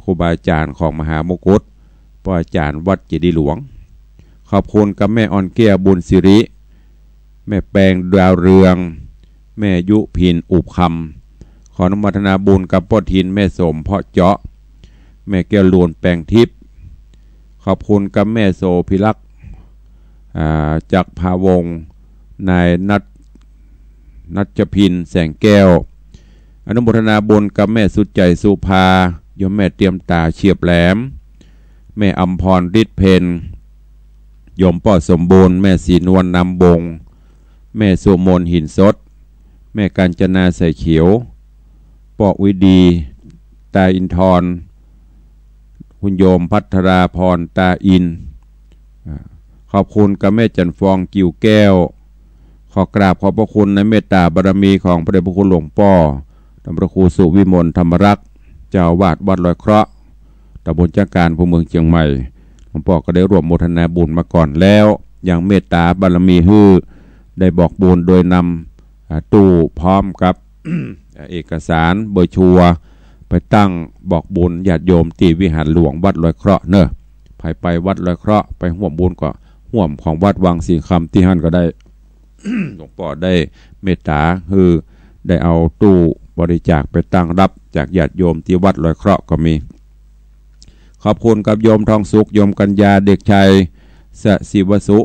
ครูบาอาจ๋ารย์ของมหามกุฏ ป้ออาจ๋ารย์วัดเจดีย์หลวง ขอบคุณกับแม่อ่อนแก้ว บุญสิริ แม่แปง ดาวเรือง แม่ยุพิน อุบคำ ขออนุโมทนาบุญกับป้อทิน แม่สม เพาะเจาะ แม่แก้วลูน แปงทิพย์ ขอบคุณกับแม่โสภิลักษณ์ อ่า จักรพาวงศ์ นายนัท นัชพิน แสงแก้ว อนุโมทนาบุญกับแม่สุดใจ สุภา โยมแม่เตรียมตา เฉียบแหลม แม่อำพร ฤทธิ์เพ็ญ โยมป้อสมบูรณ์ แม่ศรีนวล นามวงศ์ แม่สุมน หินสด แม่กาญจนา ใสเขียว ป้ออุยดี ตาอินทร คุณโยมภัทราพร ตาอิน อ่า ขอบคุณกับแม่จันทร์ฟอง กิ่วแก้ว ขอกราบขอบพระคุณในเมตตาบารมีของพระเดชพระคุณหลวงป้อ ท่านพระครูสุวิมล ธรรมรักษ์ เจ้าอาวาสวัดลอยเคราะห์ ตำบลจ๊ะกาน อำเภอเมืองเจียงใหม่ หลวงป้อก็ได้ร่วมโมทนาบุญมาก่อนแล้ว ยังเมตตาบารมีหื้อ ได้บอกบุญโดยนำ อ่า ตู้พร้อมกับ เอกสาร โบรชัวร์ ไปตั้งบอกบุญญาติโยมตี้วิหารหลวงวัดลอยเคราะห์เน่อ ใผไปวัดลอยเคราะห์ ไปฮ่วมบุญก็ฮ่วมของวัดวังสิงห์คำตี้หั้นก็ได้ หลวงป้อได้เมตตาหื้อได้เอาตู้บริจาคไปตั้งฮับจากญาติโยมตี้วัดลอยเคราะห์ก็มี ขอบคุณกับโยมทองสุข โยมกัญญา เด็กชาย สศิวสุ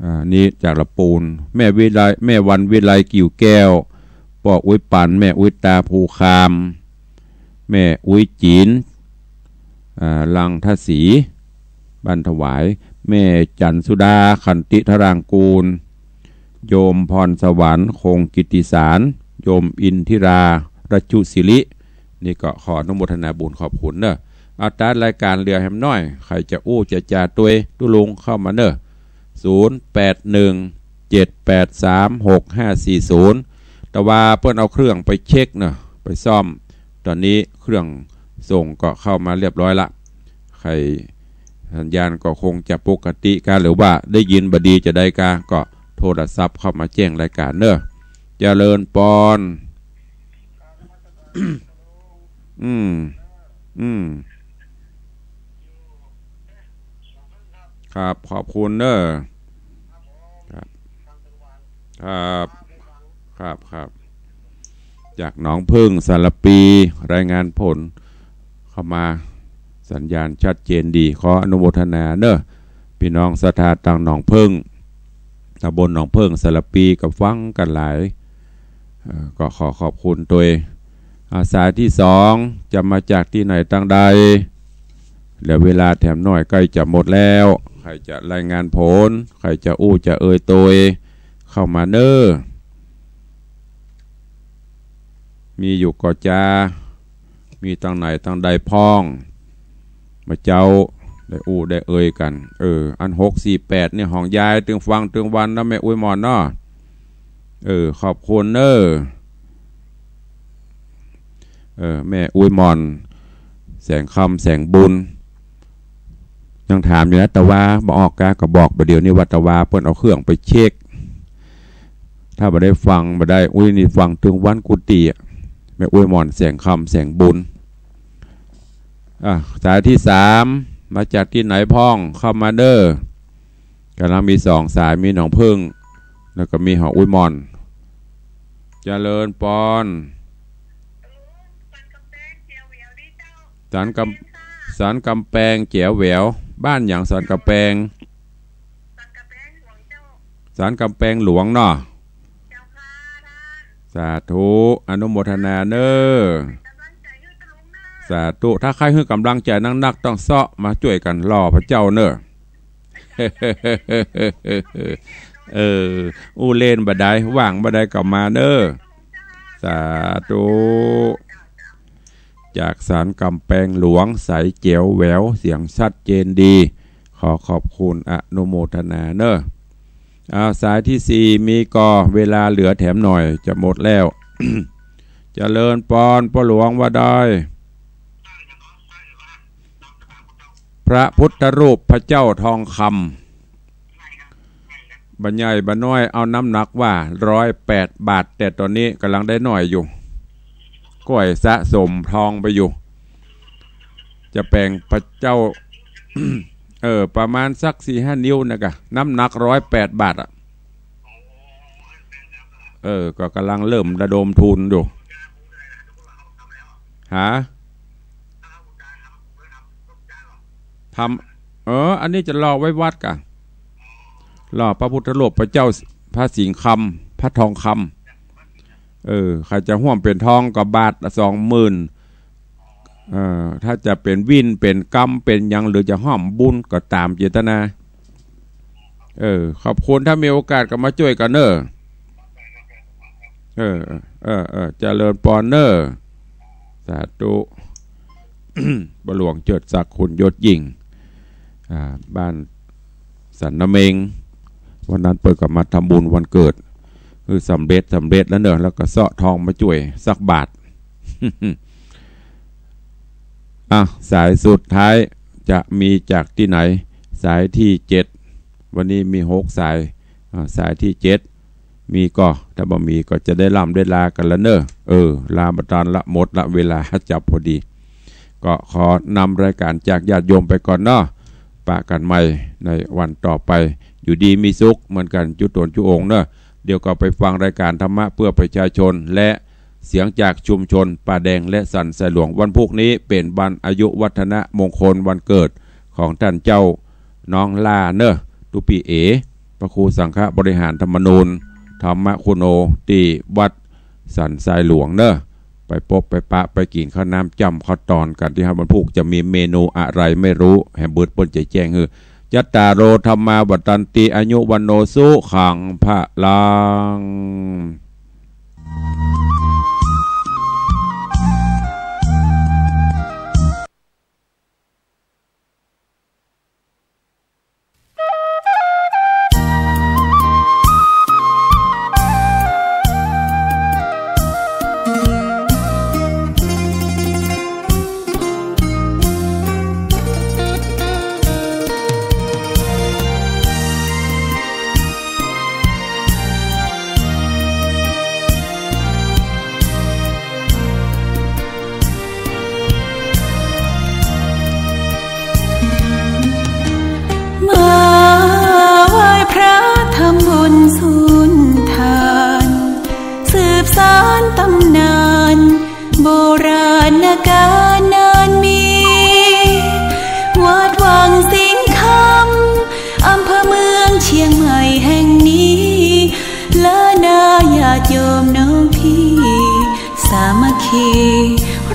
อ่า นี่จากละปูน แม่วิไล แม่วันวิไลกิ่วแก้ว ป้ออุ๊ยปัน แม่อุ๊ยตาภูคาม แม่อุ๊ยจีน อ่า ลังทศรี บ้านถวาย แม่จันสุดา ขันติธารางกูล โยมพรสวรรค์ คงกิตติสาร โยมอินทิรา รัชชุศิริ นี่ก็ขออนุโมทนาบุญขอบคุณเนอะ เอาตัดรายก๋านเหลือแหมหน้อย ใผจะอู้จะจ๋าตวยตุ๊ลุงเข้ามาเนอะ ศูนย์แปดหนึ่ง เจ็ดแปดสาม หกห้าสี่ศูนย์ แต่ว่าเปิ้นเอาเครื่องไปเช็คเนอะ ไปซ่อม ต๋อนนี้เครื่องส่งก็เข้ามาเรียบร้อยละ ใผสัญญาณก็คงจะปกติกา หรือว่าได้ยินบ่ดีจะใดกา ก็โทรศัพท์เข้ามาแจ้งรายก๋านเนอะ เจริญปอน อืม อืม ครับ ขอบคุณเนอะ ครับ ครับ ครับ ครับ จากหนองผึ้งสารภี รายงานผลเข้ามา สัญญาณชัดเจนดี ขออนุโมทนาเนอะ ปี้น้องศรัทธาตางหนองผึ้ง ตำบลหนองผึ้งสารภีก็ฟังกั๋นหลาย เอ่อ ก็ขอขอบคุณตวย อ่า สายตี้สองจะมาจากตี้ไหนตางใด เหลือเวลาแถมหน้อยใก้จะหมดแล้ว ใผจะรายงานผล ใผจะอู้จะเอ่ยตวย เข้ามาเนอะ มีอยู่ก่อจา มีตางไหนตางใดพ่อง บ่าเจ๊าได้อู้ได้เอ่ยกั๋น เออ อันหกสี่แปดเนี่ยของยายตึงฟังตึงวันนะแม่อุ๊ยหม่อนเนาะ เออ ขอบคุณเนอะ เออ แม่อุ๊ยหม่อน แสงคำ แสงบุญ ยังถามอยู่นะ ตะวาบ่ออกกา ก็บอกบ่าเดี๋ยวนี้ว่าตะวาเปิ้นเอาเครื่องไปเช็ค ถ้าบ่ได้ฟังบ่ได้ อุ๊ย นี่ฟังตึงวันกู้ตี้อะ แม่อุ๊ยหม่อน แสงคำ แสงบุญ อ่ะ สายตี้สาม มาจากตี้ไหนพ่อง เข้ามาเนอะ ก่ำลังมีสองสาย มีหนองผึ้ง แล้วก็มีหออุ๊ยหม่อน เจริญปอน สันกำ สันกำแปงแจ๋วแหวว บ้านหยังสันกำแปง สันกำแปงหลวงเนาะ สาธุ อนุโมทนาเนอะ สาธุ ถ้าใค่หื้อกำลังใจ๋นักๆ ต้องเซาะมาจ้วยกั๋นหล่อพระเจ้าเนอะ เออ อู้เล่นบ่าดาย ว่างบ่าดายก็มาเนอะ สาธุ จากสันกำแปงหลวง ใสแจ๋วแหวว เสียงชัดเจนดี ขอขอบคุณอนุโมทนาเนอะ อ่า สายตี้สี่มีก่อ เวลาเหลือแถมหน้อยจะหมดแล้ว เจริญปอน ป้อหลวงว่าใด พระพุทธรูปพระเจ้าทองคำ บ่าใหญ่บ่าน้อย เอาน้ำหนักว่าร้อยแปดบาท แต่ต๋อนนี้ก่ำลังได้หน้อยอยู่ ก้อยสะสมทองไปอยู่ จะแป๋งพระเจ้า เออ ประมาณสักสี่ห้านิ้วนะกะ น้ำหนักร้อยแปดบาทอะ เออ ก็ก่ำลังเริ่มระดมทุนอยู่ หา ทำ เออ อันนี้จะหล่อไว้วัดกะ หล่อพระพุทธรูปพระเจ้า พระสิงห์คำ พระทองคำ เออ ใผจะฮ่วมเป๋นทองก็บาทละสองหมื่น เออ ถ้าจะเป๋นวิน เป๋นกำ เป๋นหยัง หรือจะฮ่วมบุญก็ต๋ามเจตนา เออ ขอบคุณ ถ้ามีโอกาสก็มาจ้วยกั๋นเนอะ เออ เออ เออ เจริญปอนเนอะ สาธุ ป้อหลวงเจิดศักดิ์ คุณยศยิ่ง อ่า บ้านสันนาเม็ง วันนั้นเปิ้นก็มาทำบุญวันเกิด คือสำเร็จ สำเร็จแล้วเนอะ แล้วก็เซาะทองมาจ้วยสักบาท อ่ะ สายสุดท้ายจะมีจากตี้ไหน สายตี้เจ็ด วันนี้มีหกสาย อ่า สายตี้เจ็ด มีก่อ ถ้าบ่มีก็จะได้ล่ำได้ลากั๋นละเนอะ เออ ลาบ่ตันละ หมดละ เวลาจับพอดี ก็ขอนำรายก๋านจากญาติโยมไปก่อนเนาะ ปะกั๋นใหม่ในวันต่อไป อยู่ดีมีสุขเหมือนกั๋นจุ๊ตนจุ๊องค์เนอะ เดี๋ยวก็ไปฟังรายก๋านธรรมะเพื่อประชาชน และเสียงจากชุมชนป่าแดงและสันทรายหลวง วันพูกนี้เป๋นวันอายุวัฒนมงคลวันเกิดของต้านเจ้า น้องล่าเน่อ ตุ๊ปี้เอ๋ พระครูสังฆบริหารธรรมนูญ ธรรมคุโน ตี้วัดสันทรายหลวงเน่อ ไปปบไปปะ ไปกิ๋นข้าวน้ำจ้ำข้าวตอนกั๋นตี้ฮั้น วันพูกจะมีเมนูอะไรไม่รู้ แหมเบิดเปิ้นจะแจ้งหื้อ จัตตาโร ธัมมา วัฑฒันติ อายุ วัณโณ สุขัง พลัง มาไหว้พระทำบุญสุนทาน สืบสานตำนาน โบราณกาลนานมี วัดวังสิงห์คำ อำเภอเมืองเชียงใหม่แห่งนี้ และนาญาติโยมน้องพี่ สามัคคี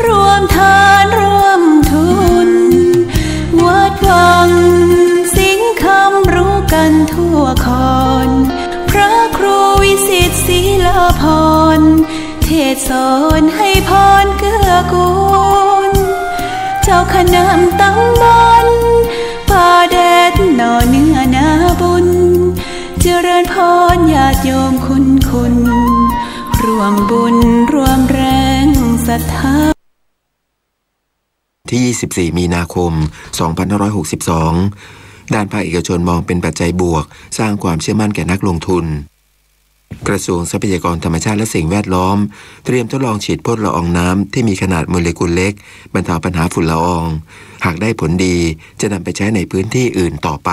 ร่วมทานร่วมทุน วัดวังสิงห์คำรู้กันทั่วคอน พระครูวิสิตศรีลาภรณ์ เทศน์สอนให้พรเกื้อกูล เจ้าคณะตำบลป่าแดดหน่อเนื้อนาบุญ เจริญพรญาติโยมคุณคุณ ร่วมบุญร่วมแรงศรัทธา ที่ยี่สิบสี่มีนาคมสองพันห้าร้อยหกสิบสอง ด้านภาคเอกชนมองเป็นปัจจัยบวก สร้างความเชื่อมั่นแก่นักลงทุน กระทรวงทรัพยากรธรรมชาติและสิ่งแวดล้อม เตรียมทดลองฉีดพ่นละอองน้ำที่มีขนาดโมเลกุลเล็ก บรรเทาปัญหาฝุ่นละออง หากได้ผลดี จะนำไปใช้ในพื้นที่อื่นต่อไป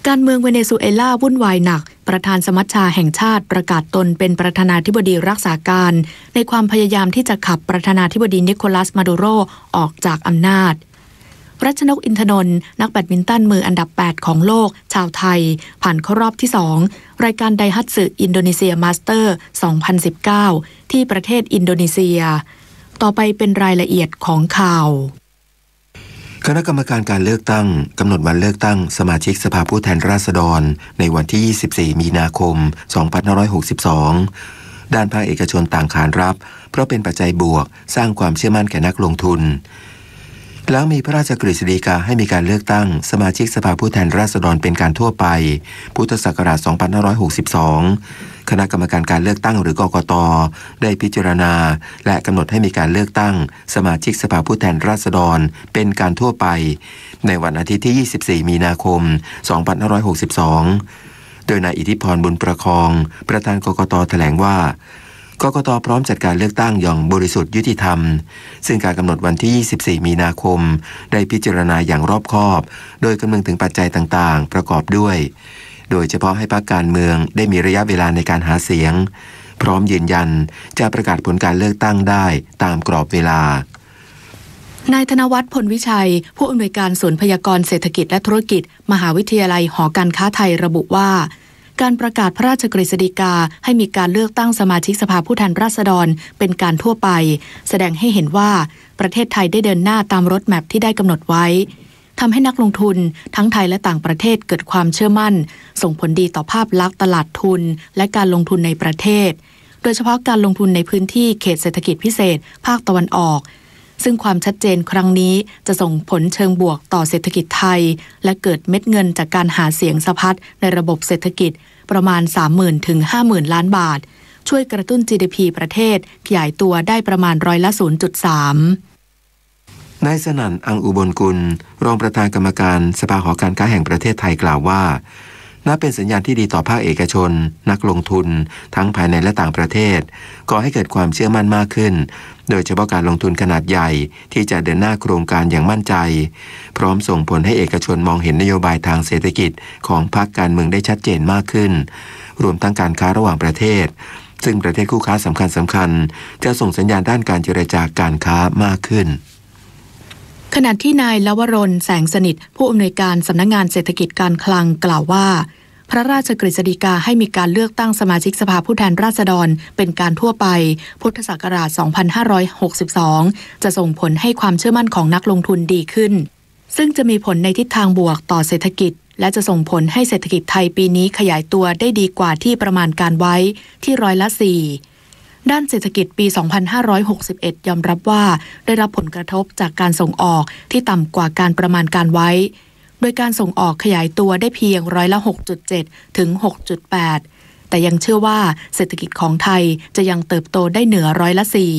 การเมืองเวเนซุเอลาวุ่นวายหนัก ประธานสมัชชาแห่งชาติประกาศตนเป็นประธานาธิบดีรักษาการ ในความพยายามที่จะขับประธานาธิบดีนิโคลัส มาดูโร ออกจากอำนาจ รัชนก อินทนนท์ นักแบดมินตันมืออันดับแปดของโลก ชาวไทย ผ่านเข้ารอบที่สอง รายการไดฮัตสึอินโดนีเซียมาสเตอร์ สองพันสิบเก้า ที่ประเทศอินโดนีเซีย ต่อไปเป็นรายละเอียดของข่าว คณะกรรมการการเลือกตั้งกำหนดวันเลือกตั้งสมาชิกสภาผู้แทนราษฎรในวันที่ยี่สิบสี่มีนาคมสองพันห้าร้อยหกสิบสอง ด้านภาคเอกชนต่างขานรับ เพราะเป็นปัจจัยบวก สร้างความเชื่อมั่นแก่นักลงทุน หลังมีพระราชกฤษฎีกาให้มีการเลือกตั้งสมาชิกสภาผู้แทนราษฎรเป็นการทั่วไป พุทธศักราชสองพันห้าร้อยหกสิบสอง คณะกรรมการการเลือกตั้งหรือ กกต ได้พิจารณา และกำหนดให้มีการเลือกตั้งสมาชิกสภาผู้แทนราษฎรเป็นการทั่วไป ในวันอาทิตย์ที่ยี่สิบสี่มีนาคมสองพันห้าร้อยหกสิบสอง โดยนายอิทธิพร บุญประคอง ประธาน กกต แถลงว่า กกต พร้อมจัดการเลือกตั้งอย่างบริสุทธิ์ยุติธรรม ซึ่งการกำหนดวันที่ยี่สิบสี่มีนาคมได้พิจารณาอย่างรอบคอบ โดยคำนึงถึงปัจจัยต่างๆ ประกอบด้วย โดยเฉพาะให้พรรคการเมืองได้มีระยะเวลาในการหาเสียง พร้อมยืนยันจะประกาศผลการเลือกตั้งได้ตามกรอบเวลา นายธนวัฒน์ พลวิชัย ผู้อำนวยการศูนย์พยากรณ์เศรษฐกิจและธุรกิจ มหาวิทยาลัยหอการค้าไทย ระบุว่า การประกาศพระราชกฤษฎีกาให้มีการเลือกตั้งสมาชิกสภาผู้แทนราษฎรเป็นการทั่วไป แสดงให้เห็นว่าประเทศไทยได้เดินหน้าตามโรดแมปที่ได้กำหนดไว้ ทำให้นักลงทุนทั้งไทยและต่างประเทศเกิดความเชื่อมั่น ส่งผลดีต่อภาพลักษณ์ตลาดทุน และการลงทุนในประเทศ โดยเฉพาะการลงทุนในพื้นที่เขตเศรษฐกิจพิเศษภาคตะวันออก ซึ่งความชัดเจนครั้งนี้จะส่งผลเชิงบวกต่อเศรษฐกิจไทย และเกิดเม็ดเงินจากการหาเสียงสะพัดในระบบเศรษฐกิจประมาณ สามหมื่น ถึง ห้าหมื่น ล้านบาท ช่วยกระตุ้น จีดีพี ประเทศขยายตัวได้ประมาณร้อยละ ศูนย์จุดสาม นายสนั่น อังอุบลกุล รองประธานกรรมการสภาหอการค้าแห่งประเทศไทยกล่าวว่า นับเป็นสัญญาณที่ดีต่อภาคเอกชน นักลงทุน ทั้งภายในและต่างประเทศ ก่อให้เกิดความเชื่อมั่นมากขึ้น โดยเฉพาะการลงทุนขนาดใหญ่ที่จะเดินหน้าโครงการอย่างมั่นใจ พร้อมส่งผลให้เอกชนมองเห็นนโยบายทางเศรษฐกิจของพรรคการเมืองได้ชัดเจนมากขึ้น รวมทั้งการค้าระหว่างประเทศ ซึ่งประเทศคู่ค้าสำคัญๆ จะส่งสัญญาณด้านการเจรจาการค้ามากขึ้น ขณะที่นายลวรน แสงสนิท ผู้อำนวยการสำนักงานเศรษฐกิจการคลังกล่าวว่า พระราชกฤษฎีกาให้มีการเลือกตั้งสมาชิกสภาผู้แทนราษฎรเป็นการทั่วไป พุทธศักราช สองพันห้าร้อยหกสิบสอง จะส่งผลให้ความเชื่อมั่นของนักลงทุนดีขึ้น ซึ่งจะมีผลในทิศทางบวกต่อเศรษฐกิจ และจะส่งผลให้เศรษฐกิจไทยปีนี้ขยายตัวได้ดีกว่าที่ประมาณการไว้ที่ร้อยละสี่ ด้านเศรษฐกิจปี สองพันห้าร้อยหกสิบเอ็ด ยอมรับว่าได้รับผลกระทบจากการส่งออกที่ต่ำกว่าการประมาณการไว้ โดยการส่งออกขยายตัวได้เพียงร้อยละหกจุดเจ็ด ถึง หกจุดแปด แต่ยังเชื่อว่าเศรษฐกิจของไทยจะยังเติบโตได้เหนือร้อยละสี่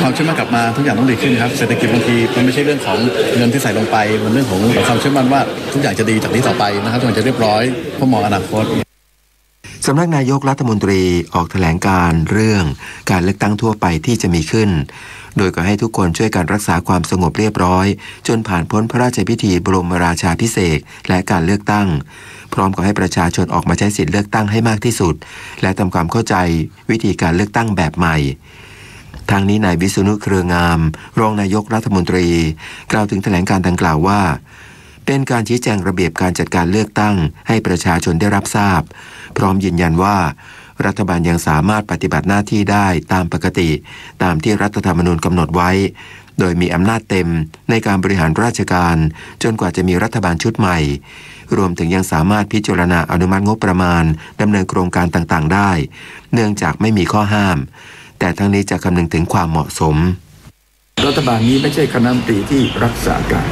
ความเชื่อมั่นกลับมา ทุกอย่างต้องดีขึ้นครับ เศรษฐกิจบางทีมันไม่ใช่เรื่องของเงินที่ใส่ลงไป มันเรื่องของความเชื่อมั่นว่าทุกอย่างจะดีจากนี้ต่อไปนะครับ ทุกอย่างจะเรียบร้อย เพราะมองอนาคต สำนักนายกรัฐมนตรีออกแถลงการณ์เรื่องการเลือกตั้งทั่วไปที่จะมีขึ้น โดยขอให้ทุกคนช่วยกันรักษาความสงบเรียบร้อย จนผ่านพ้นพระราชพิธีบรมราชาภิเษกและการเลือกตั้ง พร้อมขอให้ประชาชนออกมาใช้สิทธิ์เลือกตั้งให้มากที่สุด และทำความเข้าใจวิธีการเลือกตั้งแบบใหม่ ทั้งนี้นายวิษณุเครืองาม รองนายกรัฐมนตรี กล่าวถึงแถลงการณ์ดังกล่าวว่า เป็นการชี้แจงระเบียบการจัดการเลือกตั้งให้ประชาชนได้รับทราบ พร้อมยืนยันว่า รัฐบาลยังสามารถปฏิบัติหน้าที่ได้ตามปกติ ตามที่รัฐธรรมนูญกำหนดไว้ โดยมีอำนาจเต็มในการบริหารราชการ จนกว่าจะมีรัฐบาลชุดใหม่ รวมถึงยังสามารถพิจารณาอนุมัติงบประมาณดำเนินโครงการต่างๆ ได้ เนื่องจากไม่มีข้อห้าม แต่ทั้งนี้จะคำนึงถึงความเหมาะสม รัฐบาลนี้ไม่ใช่คณะรัฐมนตรีที่รักษาการ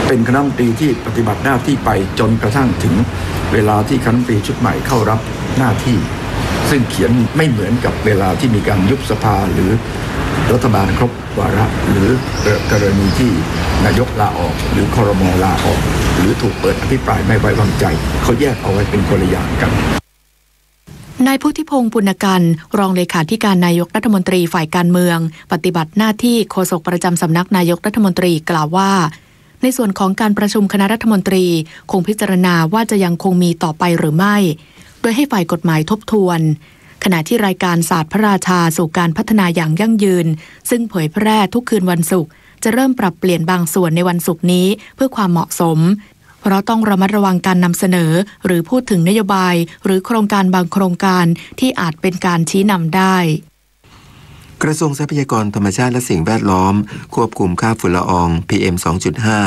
เป็นคณะรัฐมนตรีที่ปฏิบัติหน้าที่ไปจนกระทั่งถึงเวลาที่คณะรัฐมนตรีชุดใหม่เข้ารับหน้าที่ ซึ่งเขียนไม่เหมือนกับเวลาที่มีการยุบสภาหรือรัฐบาลครบวาระ หรือกรณีที่นายกลาออก หรือครม.ลาออก หรือถูกเปิดอภิปรายไม่ไว้วางใจ เขาแยกเอาไว้เป็นคนละอย่างกัน นายพุทธิพงษ์ ปุณกันต์ รองเลขาธิการนายกรัฐมนตรีฝ่ายการเมือง ปฏิบัติหน้าที่โฆษกประจำสำนักนายกรัฐมนตรีกล่าวว่า ในส่วนของการประชุมคณะรัฐมนตรี คงพิจารณาว่าจะยังคงมีต่อไปหรือไม่ โดยให้ฝ่ายกฎหมายทบทวน ขณะที่รายการศาสตร์พระราชาสู่การพัฒนาอย่างยั่งยืน ซึ่งเผยแพร่ทุกคืนวันศุกร์ จะเริ่มปรับเปลี่ยนบางส่วนในวันศุกร์นี้เพื่อความเหมาะสม เพราะต้องระมัดระวังการนำเสนอ หรือพูดถึงนโยบาย หรือโครงการบางโครงการที่อาจเป็นการชี้นำได้ กระทรวงทรัพยากรธรรมชาติและสิ่งแวดล้อม ควบคุมค่าฝุ่นละออง พีเอ็ม สองจุดห้า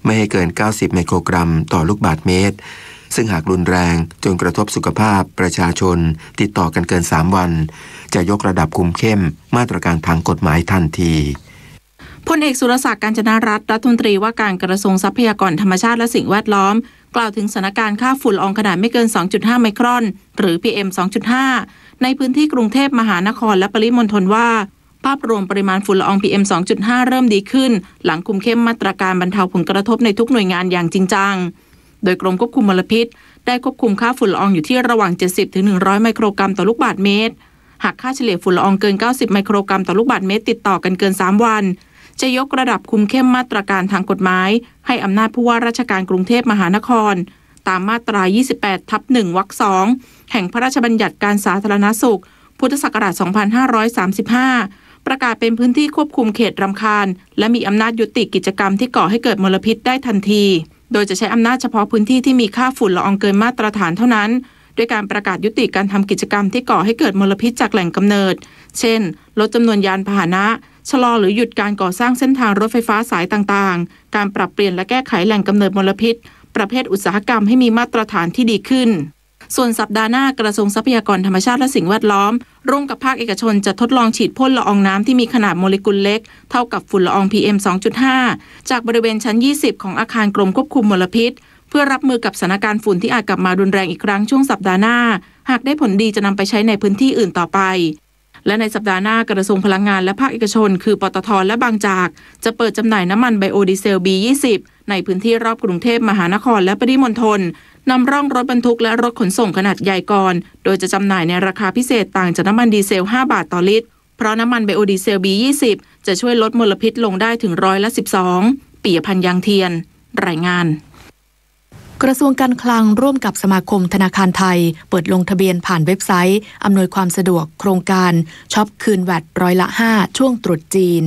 ไม่ให้เกิน เก้าสิบ ไมโครกรัมต่อลูกบาศก์เมตร ซึ่งหากรุนแรงจนกระทบสุขภาพประชาชนติดต่อกันเกิน สาม วัน จะยกระดับคุมเข้มมาตรการทางกฎหมายทันที พลเอกสุรศักดิ์ กาญจนรัตน์ รัฐมนตรีว่าการกระทรวงทรัพยากรธรรมชาติและสิ่งแวดล้อม กล่าวถึงสถานการณ์ค่าฝุ่นละอองขนาดไม่เกิน สองจุดห้า ไมครอน หรือ พีเอ็ม สองจุดห้า ในพื้นที่กรุงเทพมหานครและปริมณฑลว่า ภาพรวมปริมาณฝุ่นละออง พีเอ็ม สองจุดห้า เริ่มดีขึ้น หลังคุมเข้มมาตรการบรรเทาผลกระทบในทุกหน่วยงานอย่างจริงจัง โดยกรมควบคุมมลพิษ ได้ควบคุมค่าฝุ่นละอองอยู่ที่ระหว่าง เจ็ดสิบ ถึง หนึ่งร้อย ไมโครกรัมต่อลูกบาศก์เมตร หากค่าเฉลี่ยฝุ่นละอองเกิน เก้าสิบ ไมโครกรัมต่อลูกบาศก์เมตรติดต่อกันเกิน สาม วัน จะยกระดับคุมเข้มมาตรการทางกฎหมาย ให้อำนาจผู้ว่าราชการกรุงเทพมหานคร ตามมาตรา ยี่สิบแปดทับหนึ่ง วรรคสอง แห่งพระราชบัญญัติการสาธารณสุข พุทธศักราช สองพันห้าร้อยสามสิบห้า ประกาศเป็นพื้นที่ควบคุมเขตรำคาญ และมีอำนาจยุติกิจกรรมที่ก่อให้เกิดมลพิษได้ทันที โดยจะใช้อำนาจเฉพาะพื้นที่ที่มีค่าฝุ่นละอองเกินมาตรฐานเท่านั้น ด้วยการประกาศยุติการทำกิจกรรมที่ก่อให้เกิดมลพิษจากแหล่งกำเนิด เช่น ลดจำนวนยานพาหนะ ชะลอหรือหยุดการก่อสร้างเส้นทางรถไฟฟ้าสายต่างๆ การปรับเปลี่ยนและแก้ไขแหล่งกำเนิดมลพิษ ประเภทอุตสาหกรรมให้มีมาตรฐานที่ดีขึ้น ส่วนสัปดาห์หน้ากระทรวงทรัพยากรธรรมชาติและสิ่งแวดล้อม ร่วมกับภาคเอกชนจะทดลองฉีดพ่นละอองน้ำที่มีขนาดโมเลกุลเล็ก เท่ากับฝุ่นละออง พีเอ็ม สองจุดห้า จากบริเวณชั้น ยี่สิบ ของอาคารกรมควบคุมมลพิษ เพื่อรับมือกับสถานการณ์ฝุ่นที่อาจกลับมารุนแรงอีกครั้งช่วงสัปดาห์หน้า หากได้ผลดีจะนำไปใช้ในพื้นที่อื่นต่อไป และในสัปดาห์หน้ากระทรวงพลังงานและภาคเอกชน คือ ปตท. และบางจาก จะเปิดจำหน่ายน้ำมันไบโอดีเซล บี ยี่สิบ ในพื้นที่รอบกรุงเทพมหานครและปริมณฑล นำร่องรถบรรทุกและรถขนส่งขนาดใหญ่ก่อน โดยจะจำหน่ายในราคาพิเศษต่างจากน้ำมันดีเซล ห้า บาทต่อลิตร เพราะน้ำมันไบโอดีเซล บี ยี่สิบ จะช่วยลดมลพิษลงได้ถึงร้อยละสิบสอง ปิยะพันธ์ ยางเทียน รายงาน กระทรวงการคลังร่วมกับสมาคมธนาคารไทย เปิดลงทะเบียนผ่านเว็บไซต์ อำนวยความสะดวกโครงการช็อปคืนแวตร้อยละห้า ช่วงตรุษจีน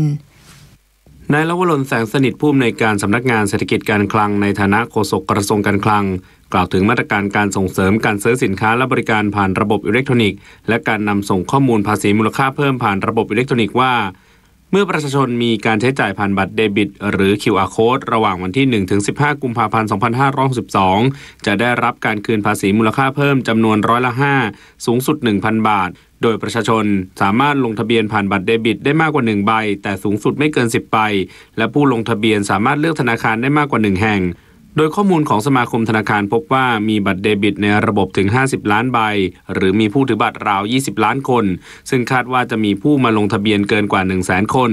นายลวรน แสงสนิท ผู้อำนวยการสำนักงานเศรษฐกิจการคลัง ในฐานะโฆษกกระทรวงการคลัง กล่าวถึงมาตรการการส่งเสริมการซื้อสินค้าและบริการผ่านระบบอิเล็กทรอนิกส์ และการนำส่งข้อมูลภาษีมูลค่าเพิ่มผ่านระบบอิเล็กทรอนิกส์ว่า เมื่อประชาชนมีการใช้จ่ายผ่านบัตรเดบิต หรือ QR Code ระหว่างวันที่ หนึ่ง ถึง สิบห้า กุมภาพันธ์ สองพันห้าร้อยหกสิบสอง จะได้รับการคืนภาษีมูลค่าเพิ่มจำนวนร้อยละ ห้า สูงสุด หนึ่งพัน บาท โดยประชาชนสามารถลงทะเบียนผ่านบัตรเดบิตได้มากกว่า หนึ่ง ใบ แต่สูงสุดไม่เกิน สิบ ใบ และผู้ลงทะเบียนสามารถเลือกธนาคารได้มากกว่า หนึ่ง แห่ง โดยข้อมูลของสมาคมธนาคารพบว่ามีบัตรเดบิตในระบบถึง ห้าสิบ ล้านใบ หรือมีผู้ถือบัตรราว ยี่สิบ ล้านคน ซึ่งคาดว่าจะมีผู้มาลงทะเบียนเกินกว่า หนึ่งแสน คน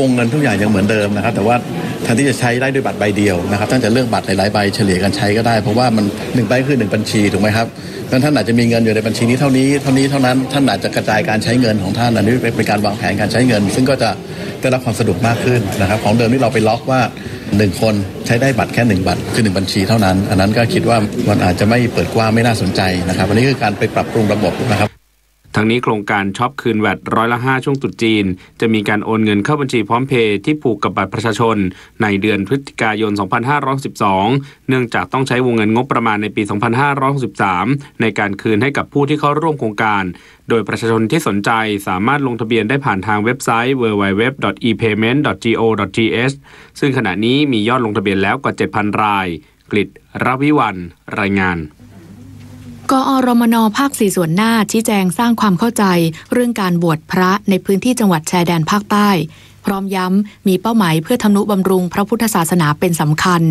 วงเงินทุกอย่างยังเหมือนเดิมนะครับ แต่ว่าแทนที่จะใช้ได้ด้วยบัตรใบเดียวนะครับ ท่านจะเลือกบัตรหลายๆใบเฉลี่ยกันใช้ก็ได้ เพราะว่ามันหนึ่งใบคือหนึ่งบัญชี ถูกไหมครับ นั้นท่านอาจจะมีเงินอยู่ในบัญชีนี้เท่านี้ เท่านี้เท่านั้น ท่านอาจจะกระจายการใช้เงินของท่าน อันนี้เป็นการวางแผนการใช้เงิน ซึ่งก็จะได้รับความสะดวกมากขึ้นนะครับ ของเดิมที่เราไปล็อกว่าหนึ่งคนใช้ได้บัตรแค่หนึ่งบัตร คือหนึ่งบัญชีเท่านั้น อันนั้นก็คิดว่ามันอาจจะไม่เปิดกว้าง ไม่น่าสนใจนะครับ อันนี้คือการไปปรับปรุงระบบนะครับ ทั้งนี้โครงการช็อปคืนแวตร้อยละ ห้า ช่วงตรุษจีน จะมีการโอนเงินเข้าบัญชีพร้อมเพย์ที่ผูกกับบัตรประชาชนในเดือนพฤศจิกายน สองพันห้าร้อยหกสิบสอง เนื่องจากต้องใช้วงเงินงบประมาณในปี สองพันห้าร้อยหกสิบสาม ในการคืนให้กับผู้ที่เข้าร่วมโครงการ โดยประชาชนที่สนใจสามารถลงทะเบียนได้ผ่านทางเว็บไซต์ ดับเบิลยู ดับเบิลยู ดับเบิลยู ดอท อี เพย์เมนต์ ดอท จี โอ ดอท ที เอช ซึ่งขณะนี้มียอดลงทะเบียนแล้วกว่า เจ็ดพัน ราย กฤษ รวิวัลย์ รายงาน กอรมน ภาคสี่ส่วนหน้า ชี้แจงสร้างความเข้าใจเรื่องการบวชพระในพื้นที่จังหวัดชายแดนภาคใต้ พร้อมย้ำมีเป้าหมายเพื่อทำนุบำรุงพระพุทธศาสนาเป็นสำคัญ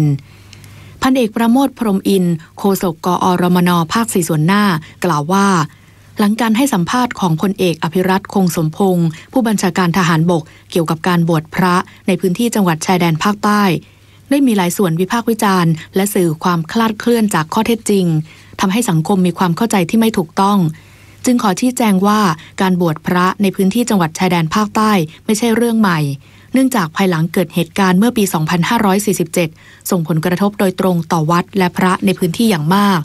พันเอกประโมท พรหมอินทร์ โฆษก กอรมน ภาคสี่ส่วนหน้า กล่าวว่า หลังการให้สัมภาษณ์ของพลเอกอภิรัตน์ คงสมพงษ์ ผู้บัญชาการทหารบก เกี่ยวกับการบวชพระในพื้นที่จังหวัดชายแดนภาคใต้ ได้มีหลายส่วนวิพากษ์วิจารณ์ และสื่อความคลาดเคลื่อนจากข้อเท็จจริง ทำให้สังคมมีความเข้าใจที่ไม่ถูกต้อง จึงขอชี้แจงว่าการบวชพระในพื้นที่จังหวัดชายแดนภาคใต้ไม่ใช่เรื่องใหม่ เนื่องจากภายหลังเกิดเหตุการณ์เมื่อปี สองพันห้าร้อยสี่สิบเจ็ด ส่งผลกระทบโดยตรงต่อวัดและพระในพื้นที่อย่างมาก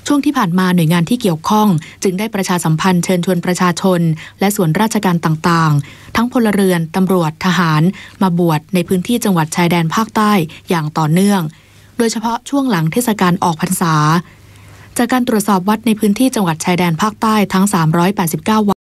ช่วงที่ผ่านมาหน่วยงานที่เกี่ยวข้องจึงได้ประชาสัมพันธ์เชิญชวนประชาชน และส่วนราชการต่างๆ ทั้งพลเรือน ตำรวจ ทหาร มาบวชในพื้นที่จังหวัดชายแดนภาคใต้อย่างต่อเนื่อง โดยเฉพาะช่วงหลังเทศกาลออกพรรษา จากการตรวจสอบวัดในพื้นที่จังหวัดชายแดนภาคใต้ทั้ง สามร้อยแปดสิบเก้า วัด